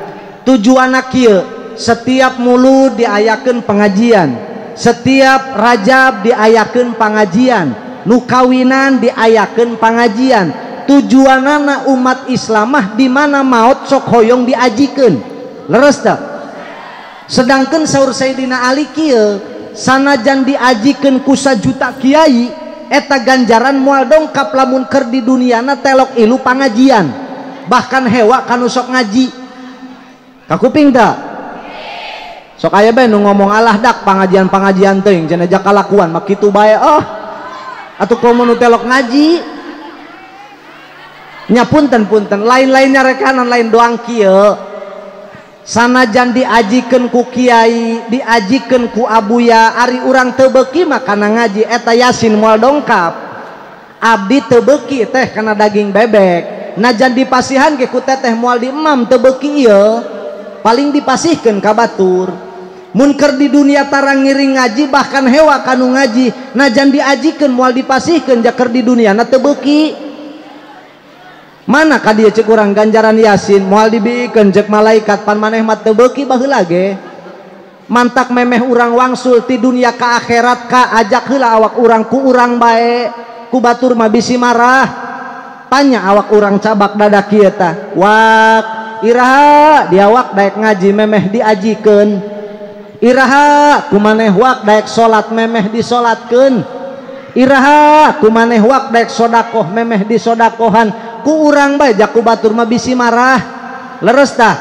tujuanna kieu setiap mulud diayakeun pengajian setiap rajab diayakeun pengajian nu kawinan diayakeun pengajian tujuanana umat Islamah di mana maot sok hoyong diajikeun. Leres teu? Sedangkan saur Sayyidina Ali kieu sanajan diajikeun ku sajuta kiai eta ganjaran moal dongkap lamun keur di duniana telok ilu pangajian bahkan hewa kanu sok ngaji. Kakuping teu? Sok aya bae nu ngomong alah dak pangajian-pangajian teuing cenah ja kalakuan mah kitu bae oh. Atuh komo nu telok ngaji nya punten-punten lain-lainnya rekanan lain doang kieu. Sanajan diajikeun ku kiai, diajikeun ku abuya, ari urang teu beuki mah kana ngaji eta yasin moal dongkap. Abdi teu beuki teh kana daging bebek. Najan dipasihan ge ku teteh moal diemam teu beuki ieu. Paling dipasihkeun ka batur. Mun keur di dunia tarang ngiring ngaji bahkan hewa kanu ngaji, najan diajikeun moal dipasihkeun ja keur di duniana teu beuki. Mana ka dieu ceuk urang ganjaran yasin moal dibikeun ceuk malaikat pan maneh mah teu beuki baheula ge. Mantak memeh urang wangsul ti dunia ka akhirat ka ajak heula awak urang ku urang bae, ku batur mah bisi marah. Tanya awak urang cabak dada kieu tah. Wak iraha diawak daek ngaji memeh diajikeun. Iraha ku maneh wak daek salat memeh disolatkeun. Iraha ku maneh wak daek sodakoh memeh disodakohan. Ku urang bae ja ku batur mah bisi marah. Leres tah?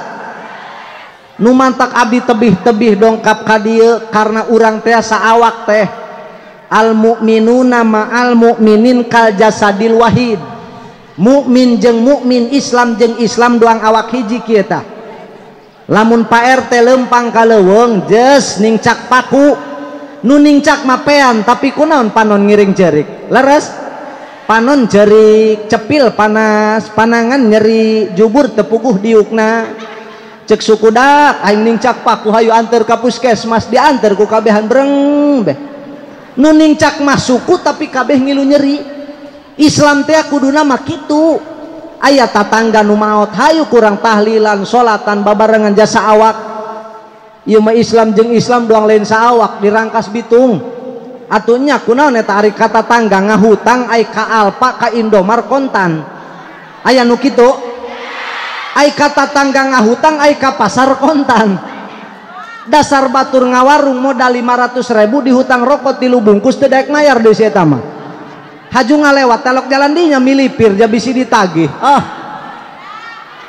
Nu mantak abdi tebih-tebih dongkap ka dieu karena urang teh saawak teh. Al mukminuna ma'al mukminin kal jasadil wahid. Mukmin jeung mukmin, Islam jeung Islam doang awak hiji kieu tah. Lamun Pak RT lempang ka leuweung jeus ningcak paku. Nu ningcak mah pean tapi kunaon panon ngiring jerik. Leres? Panon jerik, cepil panas, panangan nyeri, jubur tepuguh diukna. Cek suku dak aing ningcak paku hayu anter ka puskesmas dianter ku kabehan breng beh. Nu ningcak mah suku tapi kabeh ngilu nyeri. Islam teh kuduna mah kitu. Aya tatangga nu maot hayu kurang tahlilan, solatan babarengan jasa awak. Ieu mah Islam jeung Islam doang lain saawak dirangkas bitung. Atunya kunaon eta ari ka tatangga ngahutang ai ka Alfa ka Indomar kontan. Aya nu kitu? Ai ka tatangga ngahutang ai ka pasar kontan. Dasar batur ngawarung modal 500.000 dihutang rokok 3 bungkus teu daek mayar deui si eta mah. Haju ngalewat telok jalan dinya milipir ja bisi ditagih. Ah.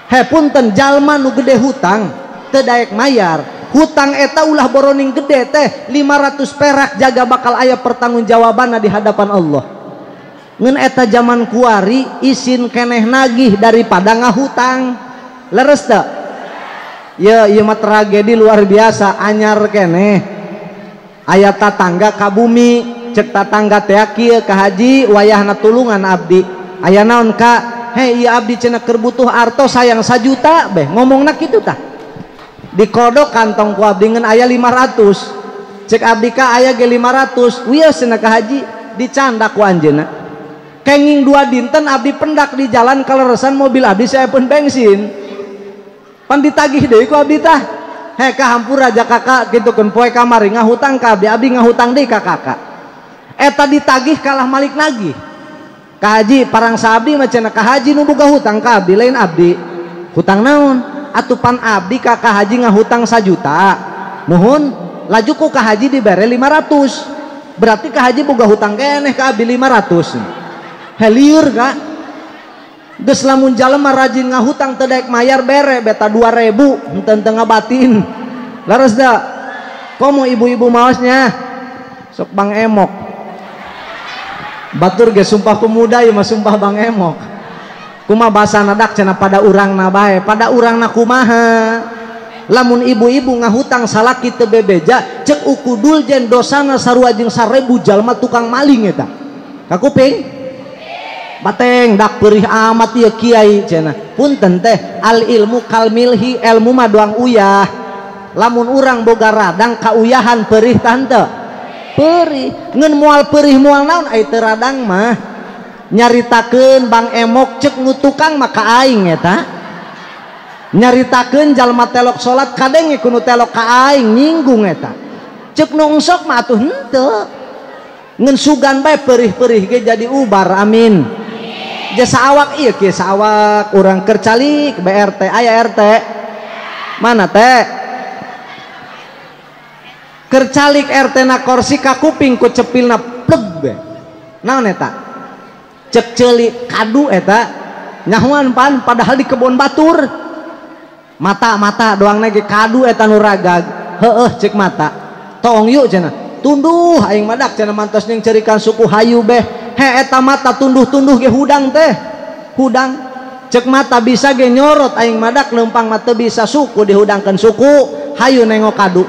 He punten jalma nu gede hutang teu daek mayar. Hutang eta ulah boroning gede teh 500 perak jaga bakal aya pertanggungjawabanna di hadapan Allah. Ngeun eta zaman kuari isin keneh nagih daripada ngahutang. Leres teu? Ye ieu mah tragedi luar biasa anyar keneh. Aya tatangga ka bumi, cek tatangga teh kieu ka haji wayahna tulungan abdi. Aya naon ka? Hei ieu abdi cenah keur butuh artos sayang 1 juta beh ngomongna kitu tah. Dikodok kantong ku abdi ngeun aya 500. Cek abdi ka aya ge 500. Wieu cenah ka haji dicandak ku anjeunna. Kenging 2 dinten abdi pendak di jalan kaleresan mobil abdi saeupun bensin. Pan ditagih deui ku abdi tah. He ka hampura ja kakak kitu keun poe kamari ngahutang ka abdi, abdi ngahutang deui ka kakak. Eta ditagih kalah malik nagih. Ka haji parang sa abdi mah cenah ka haji nu boga hutang ka abdi lain abdi. Hutang naon? Atupan abdi ka ka haji ngahutang 1 juta. Nuhun, laju ku ka haji dibere 500. Berarti ka haji boga hutang keneh ka abdi 500. Heliur ka. Geus lamun jalema rajin ngahutang teu daek mayar bere beta 2000 henteu teu ngabatin. Leres da? Komo ibu-ibu maosnya? Sok Bang Emok. Batur ge sumpah pemuda ieu mah sumpah Bang Emok. Kumaha basana dak cenah pada urangna bae, pada urangna kumaha? Lamun ibu-ibu ngahutang salaki teu bebeja, cek ukudul jen dosana sarua jeung 1000 jalma tukang maling eta. Kakuping? Bateng dak perih amat ieu kiai cenah. Punten teh al ilmu kal milhi, ilmu mah doang uyah. Lamun urang boga radang kauyahan perih tante. Perih ngeun moal perih moal naon ai teu radang mah. Nyaritakeun Bang Emok cek nu tukang mah ka aing eta. Nyaritakeun jalma telok salat kadenge ku nu telok ka aing nyinggung eta. Cek nu ngsok mah atuh henteu. Ngeun sugan bae perih-perih ge jadi ubar amin. Jasa awak ieu kieu saawak urang keur calik BRT aya RT. Mana teh? Kercalik RT na korsi ka kuping ku cepilna pleg be. Naon eta? Cek ceuli kadu eta. Nyahuan pan padahal di kebon batur. Mata-mata doang ge kadu eta nu ragag. Heueuh cek mata. Tong yuk cenah. Tunduh aing madak cenah mantos ning cerikan suku hayu beh. He eta mata tunduh-tunduh ge hudang teh. Hudang. Cek mata bisa ge nyorot aing madak lempang mata bisa suku dihudangkeun suku hayu nengok kadu.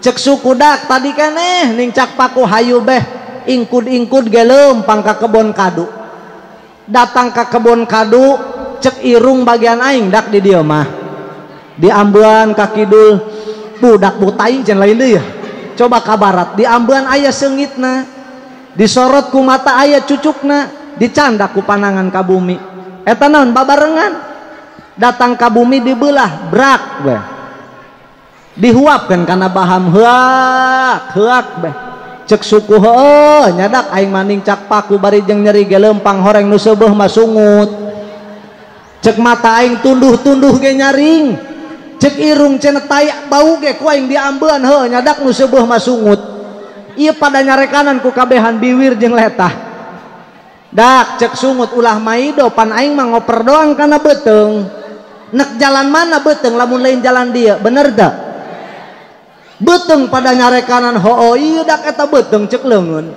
Cek suku dak tadi keneh ning cak paku hayu beh ingkud-ingkud ge lempang ka kebon kadu. Datang ka kebon kadu cek irung bagian aing dak di dieu mah. Di ambean ka kidul budak butai jeung lain deui ya. Coba ka barat di ambean aya seungitna. Disorot ku mata aya cucukna, dicandak ku panangan ka bumi. Eta naon babarengan. Datang ka bumi dibelah brak beh. Dihuapkeun kana baham heuak heuak beh. Cek suku heueuh nyadak aing maning cak paku bari jeung nyeri ge lempang horeng nu seubeuh mah sungut. Cek mata aing tunduh-tunduh ge nyaring. Cek irung cenah tai bau ge ku aing diambean heuh nyadak nu seubeuh mah sungut. Ieu pada nyarekanan ku kabehan biwir jeung letah. Dak cek sungut ulah maido pan aing mah ngoper doang kana beuteung. Nek jalan mana beuteung lamun lain jalan dia, bener teu? Beuteung pada nyarekanan hoo ieu dak eta beuteung cek leungeun.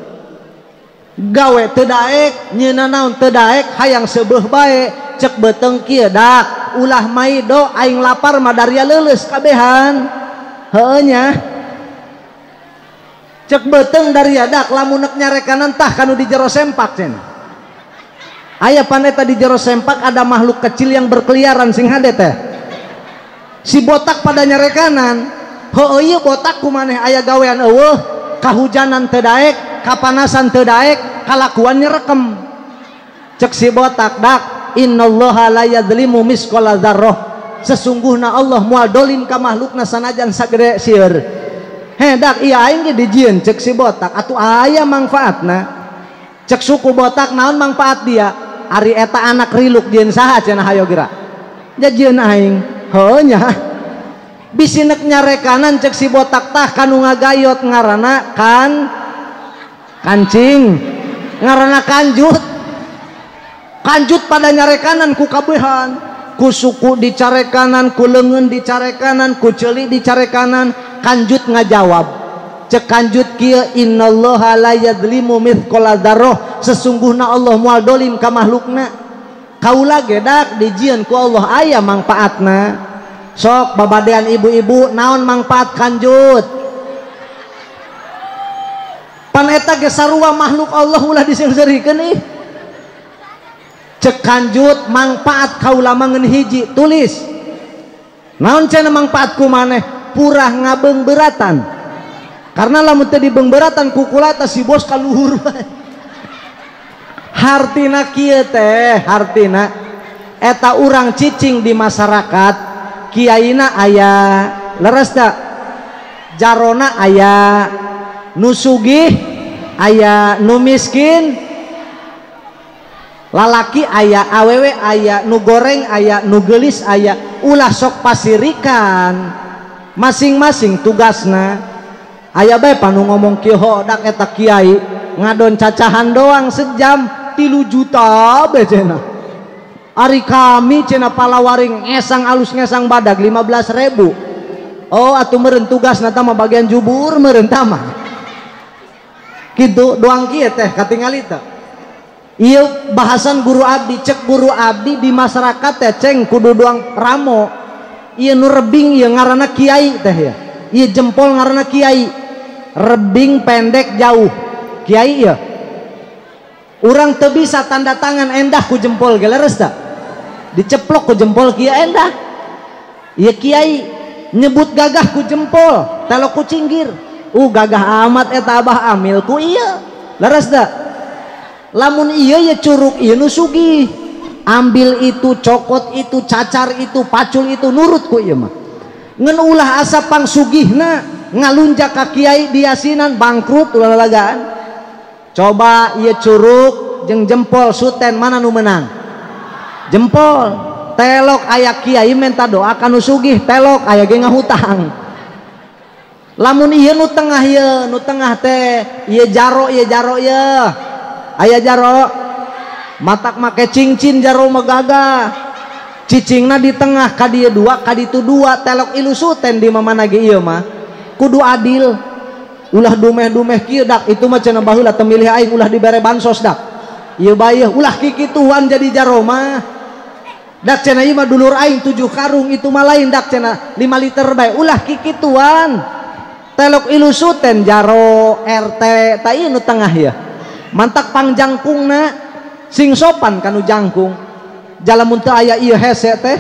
Gawe teu daek, nyeuna naon teu daek, hayang seubeuh bae. Cek beuteung kieu dak ulah maido aing lapar mah daria leuleus kabehan. Heueuh nya. Cek beuteung daria dak lamun nek nyarekanan tah kanu di jero sempak cenah. Aya paneta di jero sempak ada makhluk kecil yang berkeliaran sing hade teh. Si botak pada nyarekanan, heueuh ieu botak kumaneh aya gawean eueuh, kahujanan teu daek, kapanasan teu daek, kalakuan nyerekem. Cek si botak dak, innallaha la yadzlimu misqala dzarrah. Sesungguhna Allah moal dolim ka makhlukna sanajan sagede sieur. He dak ieu aing ge dijieun cek si botak atuh aya mangfaatna. Cek suku botak naon mangfaat dia? Ari eta anak riluk jieun saha cenah hayo geura. Ja jieun aing. Heueuh nya. Bisi nek nyarekanan cek si botak tah kanu ngagayot ngaranna kan kancing, ngaranna kanjut. Kanjut pada nyarekanan ku kabehan, ku suku dicarekanan, ku leungeun dicarekanan, ku ceuli dicarekanan, kanjut ngajawab. Cek kanjut kieu innallaha la yadzlimu mithqala dzarrah, sesungguhna Allah moal dolim ka makhlukna. Kaula ge dak dijieun ku Allah aya mangpaatna. Sok babadean ibu-ibu naon mangpaat kanjut? Pan eta ge sarua makhluk Allah ulah diseungseurikeun ih. Cek kanjut mangpaat kaula mah ngeun hiji tulis. Naon cenah mangpaat ku maneh? Purah ngabeung beratan. Karena lamun teu dibeungberatan ku kula eta si bos ka luhur bae. Hartina kieu teh, hartina eta urang cicing di masyarakat, kiaina aya, leres teu? Jarona aya, nu sugih aya, nu miskin lalaki aya, awewe aya, nu goreng aya, nu geulis aya, ulah sok pasirikan. Masing-masing tugasna. Aya bae panu ngomong kieu dak eta kiai ngadon cacahan doang sejam 3 juta bae cenah. Ari kami cenah palawaring ngesang alus ngesang badag 15.000. Oh atuh meureun tugasna tah mah bagian jubur meureun tah mah. Kitu doang kieu teh katingali teh. Ieu bahasan guru abdi, cek guru abdi di masyarakat teh ceng kudu doang ramo. Ieu nu rebing ieu ngaranna kiai teh ya. Ieu jempol ngaranna kiai. Rebing pendek jauh. Kiai ya. Urang teu bisa tanda tangan endah ku jempol ge leres teh. Diceplok ku jempol kieu endah. Ieu kiai nyebut gagah ku jempol, telo ku cinggir. Gagah amat eta abah amil ku ieu. Leres teh. Lamun ieu ya curug ieu nu sugih. Ambil itu, cokot itu, cacar itu, pacul itu, nurut ku ieu mah. Ngan ulah asa pangsugihna ngalunjak ka kiai diasinan bangkrut ulah lalagaan. Coba ieu curug jeung jempol suten mana nu menang? Jempol. Telok aya kiai minta doa kanu sugih, telok aya ge ngahutang. Lamun ieu nu tengah ieu, nu tengah teh ieu jaro ieu jaro ieu. Aya jaro matak make cincin jaro mah gagah. Cicingna di tengah ka dieu dua, ka ditu dua, telok ilusuten di mamana ge ieu mah. Kudu adil. Ulah dumeh-dumeh kieu dak, itu mah cenah baheula teu milih aing ulah dibere bansos dak. Ieu bae ulah kikituan jadi jaro mah. Dak cenah ieu mah dulur aing 7 karung itu mah lain dak cenah 5 liter bae ulah kikituan. Telok ilusuten jaro RT ta ieu nu tengah ya. Mantak pangjangkungna sing sopan kanu jangkung. Jalamun teu aya ieu hese teh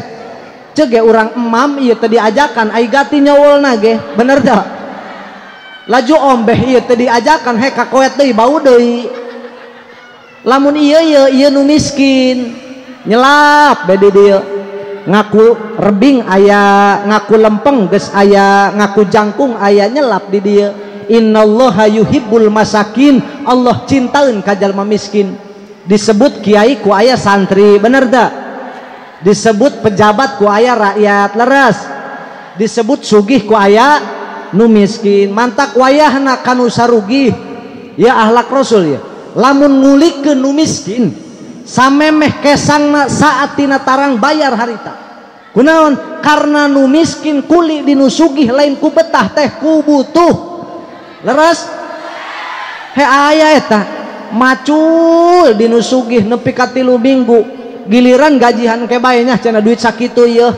ceuk ge urang emam ieu teh diajakan ai gati nyawolna ge bener teu? Laju ombeh ieu teh diajakan he kakoet deui bau deui. Lamun ieu ieu ieu nu miskin nyelap be di dieu ngaku rebing aya ngaku lempeng geus aya ngaku jangkung aya nyelap di dieu. Innallaha yuhibbul masakin, Allah cintaeun ka jalma miskin. Disebut kiai ku aya santri, bener teu? Disebut pejabat ku aya rakyat, leres. Disebut sugih ku aya nu miskin. Mantak wayahna kanu sarugih ya ahlak rasul ya. Lamun ngulikeun nu miskin samemeh kesangna saatina tarang bayar harita. Kunaon? Karena nu miskin kuli di nu sugih lain ku betah teh ku butuh. Leres? He aya eta macul di nu sugih nepi ka 3 minggu giliran gajihan ke bae nya cenah duit sakitu ieu.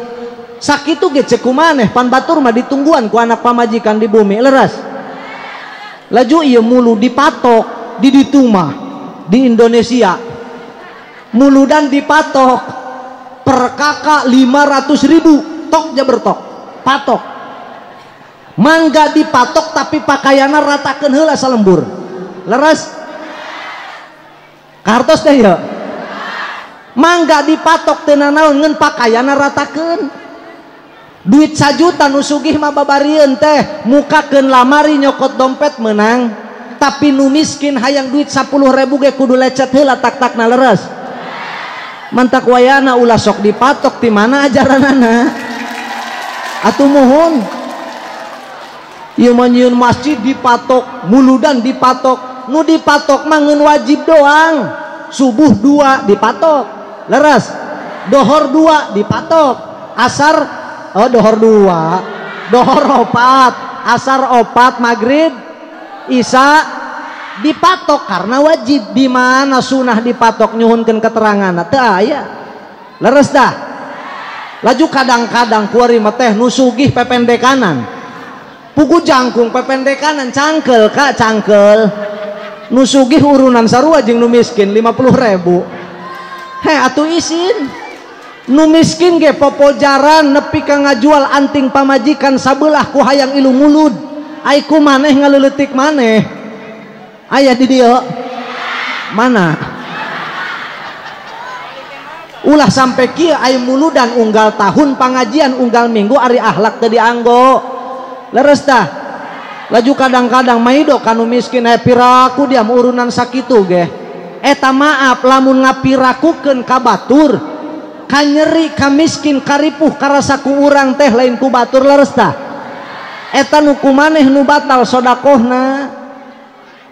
Sakitu ge ceuk kumaneh pan batur mah ditungguan ku anak pamajikan di bumi, leres. Laju ieu mulu dipatok di ditu mah di Indonesia. Muludan dipatok per kakak 500.000 tok jabertok patok. Mangga dipatok tapi pakaianna ratakeun heula salembur. Leres? Kartos teh ya. Mangga dipatok teu nanaon ngeun pakaianna ratakeun. Duit sajuta nu sugih mah babarieun teh mukakeun lamari nyokot dompet menang. Tapi nu miskin hayang duit 10.000 ge kudu lecet heula tak-takna, leres. Mantak wayana ulah sok dipatok di mana ajaranana. Atuh muhun. Ieu mah nyieun masjid dipatok, muludan dipatok, nu dipatok mah ngeun wajib doang. Subuh 2 dipatok, leres. Dohor 2 dipatok, asar oh dohor 2, dohor 4, asar 4, maghrib, isya dipatok karena wajib. Di mana sunah dipatok nyuhunkeun keterangan teu aya. Leres dah. Laju kadang-kadang kuari mah teh nu sugih pependekanan. Pugu jangkung pependekanan cangkel ka cangkel. Nu sugih urunan sarua jeung nu miskin 50.000. He atuh isin. Nu miskin ge popojaran nepi ka ngajual anting pamajikan sabelah ku hayang ilu mulud. Ai ku maneh ngaleuletik maneh. Aya di dieu. Mana? Ulah sampai kieu ai muludan unggal tahun pangajian unggal minggu ari akhlak teu dianggo. Leres tah. Laju kadang-kadang maido kanu miskin piraku dia urunan sakitu ge. Eta maaf lamun ngapirakukeun ka batur, ka nyeri, ka miskin, ka ripuh, karasa ku urang teh lain ku batur, leres tah. Eta nu kumaneh nu batal sodakohna.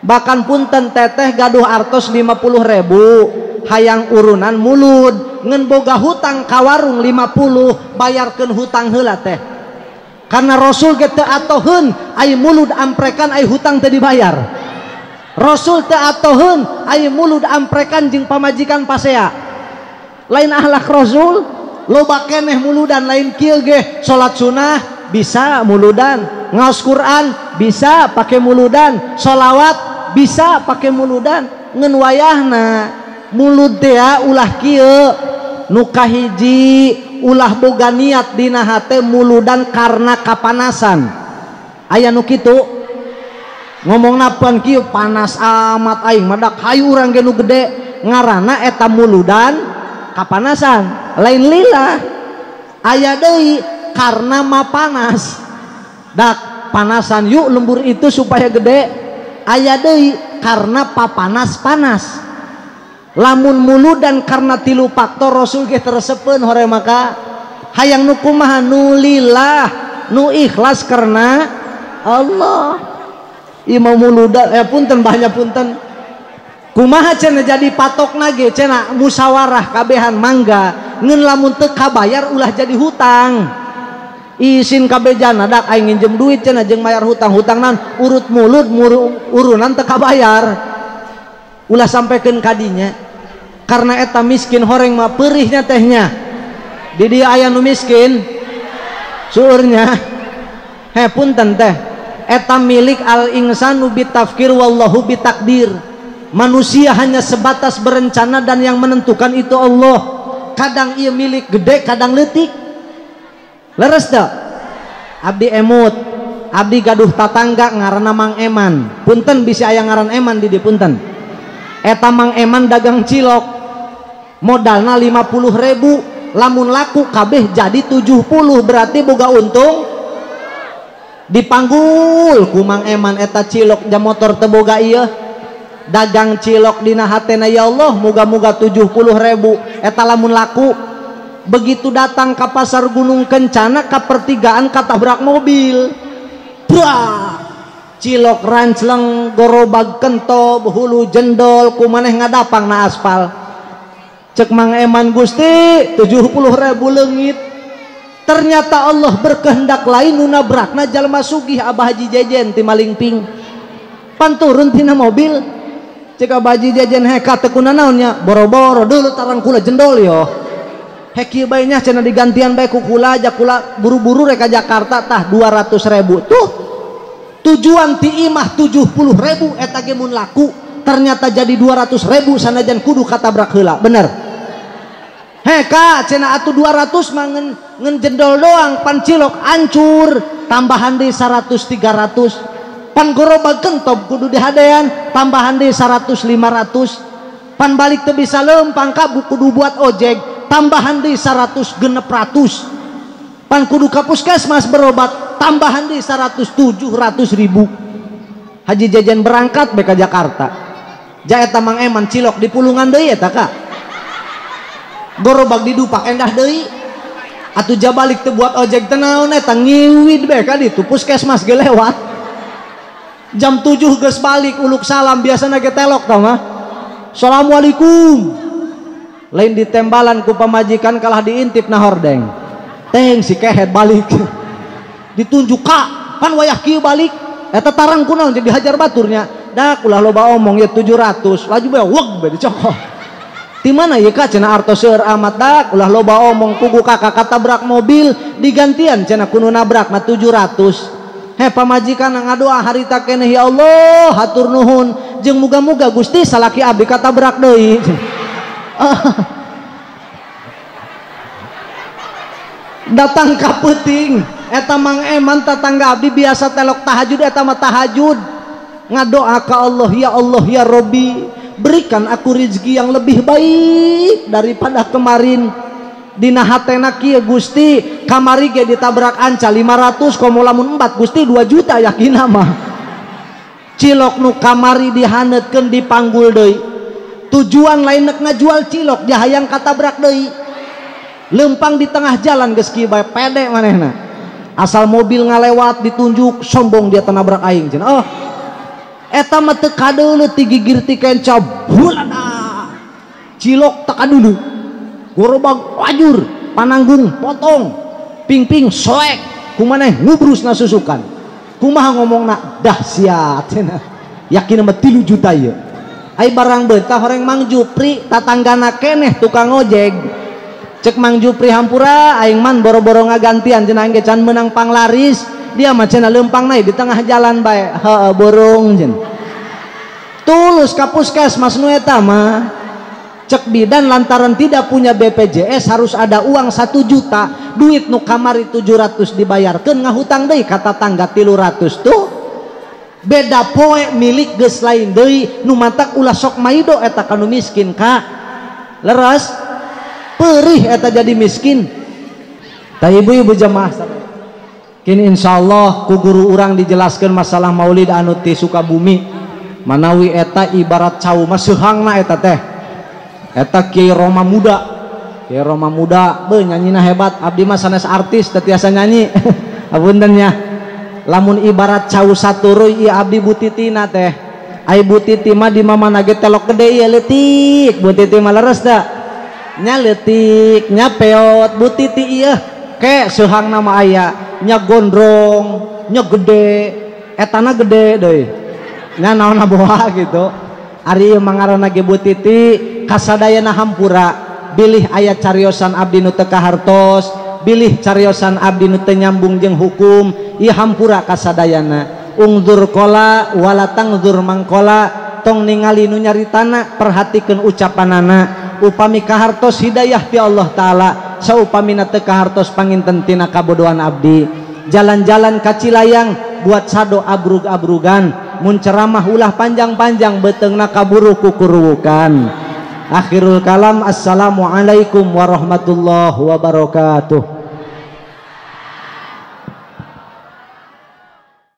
Bahkan punten teteh gaduh artos 50.000 hayang urunan mulud ngen boga hutang ka warung 50 bayarkeun hutang heula teh. Karena Rasul ge teu atoheun ai mulud amprekan ai hutang teu dibayar. Rasul teu atoheun ai mulud amprekan jeung pamajikan pasea. Lain akhlak Rasul, loba keneh muludan lain kieu ge salat sunah bisa muludan, ngaos Quran bisa pakai muludan, sholawat bisa pakai muludan. Ngen wayahna mulud teh ulah kieu nu kahiji ulah boga niat dina hate muludan karena kapanasan. Aya nu kitu ngomongna pan kieu panas amat aing madak hayu urang ge nu gede, ngaranna eta muludan kapanasan lain lila. Aya deui karena ma panas dak panasan yuk lembur itu supaya gede. Aya deui karena papanas panas. Lamun muludan karena tilu faktor Rasul ge teresepeun hore maka hayang nu kumaha nu lillah nu ikhlas karena Allah. Ieu mau muludan punten banyak punten. Kumaha cenah jadi patokna ge cenah musyawarah kabehan mangga ngeun lamun teu kabayar ulah jadi hutang. Isin kabejana dak aing nginjem duit cenah jeung mayar hutang hutangnan urut mulut urunan teu kabayar. Ulah sampaikan kadinya karena eta miskin horeng mah peurihnya tehnya. Di dia aya nu miskin seueurnya. He punten teh eta milik al insanu bitafkir wallahu bitakdir. Manusia hanya sebatas berencana dan yang menentukan itu Allah. Kadang ia milik gede kadang leutik. Leres teu? Abdi emut, abdi gaduh tatangga ngaranna Mang Eman. Punten bisi aya ngaran Eman di dieu punten. Eta Mang Eman dagang cilok modalna 50.000 lamun laku kabeh jadi 70 berarti boga untung. Dipanggul ku Mang Eman eta cilok jam motor teu boga ieu dagang cilok dina hatena ya Allah muga-muga 70.000 eta lamun laku. Begitu datang ke pasar Gunung Kencana ke pertigaan katabrak mobil. Brak! Cilok rancleng gorobag kentob hulu jendol kumaneh ngadapang na aspal. Cek Mang Eman Gusti 70.000 leungit. Ternyata Allah berkehendak lain nu nabrakna jalma sugih Abah Haji Jejen ti Malingping. Pan turun tina mobil. Cek Abah Haji Jejen heka teu kunanaon nya boro-boro deuleu tarang kula jendol yo. Hek kieu bae nya cenah digantian bae ku kula aja kula buru-buru rek ka Jakarta tah 200.000 tuh. Tujuan ti imah 70.000 eta ge mun laku ternyata jadi 200.000 sanajan kudu katabrak heula bener. Heka cenah atuh 200 mah ngen jendol doang pan cilok hancur tambahan deui 100 300 pan gorobag kentob kudu dihadean tambahan deui 100 500 pan balik teu bisa leumpang ka kudu buat ojek tambahan deui 100 600 pan kudu ka puskesmas berobat tambahan di 100 700.000. Haji Jejen berangkat beka Jakarta. Ja eta Mang Eman cilok di pulungan deui eta ka. Gorobag didupak endah deui. Atuh jabalik teu buat ojek teh naon eta ngiwid be ka ditu puskesmas ge lewat. Jam 7 geus balik uluk salam biasana ge telok tah mah. Assalamualaikum. Lain ditembalan ku pamajikan kalah diintip na hordeng. Teng si kehet balik. Ditunjuk kak pan wayah kieu balik eta tarang kunaon jadi hajar baturnya dak ulah loba omong ya 700 laju bae weg bae dicokot ti mana ieu ka cenah artos seueur amat dak ulah loba omong kugu kakak katabrak mobil digantian cenah kudu nabrak mah 700. He pamajikan ngadoa harita keneh ya Allah hatur nuhun jeung muga-muga Gusti salaki abdi katabrak deui. Datang ka peuting eta Mang Eman tatangga abdi biasa telok tahajud eta mah tahajud ngadoa ka Allah ya Allah ya Robbi berikan aku rezeki yang lebih baik daripada kemarin. Dina hatena kieu Gusti kamari ge ditabrak anca 500 komo lamun 4 Gusti 2 juta yakin mah. Cilok nu kamari dihaneutkeun dipanggul deui tujuan lain nek ngajual cilok jahayang katabrak deui lempang di tengah jalan geus kieu bae pede manehna asal mobil ngalewat ditunjuk sombong dia tenabrak aing cenah. Oh eta mah teu kadeuleu ti gigir ti kenca bulana cilok teu kadeuleu gorobag wajur pananggung potong pingping soek kumaneh ngubrusna susukan kumaha ngomongna dahsyat cenah yakin mah 3 juta ieu. Ai barang beutah horeng Mang Jupri tatanggana keneh tukang ojek. Cek Mang Jupri hampura aing man boro-boro ngagantian cenah aing ge can meunang panglaris dia mah cenah leumpang naik di tengah jalan bae heueuh borong cenah. Tulus ka puskesmas nu eta mah. Cek bidan lantaran tidak punya BPJS harus ada uang 1 juta duit nu kamari 700 dibayarkeun ngahutang deui ka tatangga 300 tuh. Beda poe milik geus lain deui nu matak ulah sok maido eta ka nu miskin ka. Leres perih eta jadi miskin. Tah ibu-ibu jemaah kini insyaallah ku guru urang dijelaskan masalah maulid anu ti Sukabumi. Manawi eta ibarat cau mah seuhangna eta teh. Eta Kiai Roma Muda. Kiai Roma Muda beuh nyanyina hebat, abdi mah sanes artis teu tiasa nyanyi. Apunten nya. Lamun ibarat cau saturuy ieu abdi butitina teh. Ai butiti mah di mamana ge telok gede ieu leutik, butiti mah leres da. Nya leutik, nya peot butiti ieu ke seuhangna mah aya, nya gondrong, nya gede, etana gede deui. Nya naonna boa gitu. Ari ieu mah ngaranna ge butiti kasadayana hampura, bilih aya cariosan abdi nu teu kahartos, bilih cariosan abdi nu teu nyambung jeung hukum, ieu hampura kasadayana. Ungzur kola wala tangzur mangkola, tong ningali nu nyaritana, perhatikeun ucapanana. Upami kahartos hidayah ti Allah Ta'ala, saupamina teu kahartos panginten tina kabodohan abdi. Jalan-jalan ka Cilayang buat sado abrug-abrugan, mun ceramah ulah panjang-panjang beuteungna kaburu kukuruwukan. Akhirul kalam, assalamualaikum warahmatullahi wabarakatuh.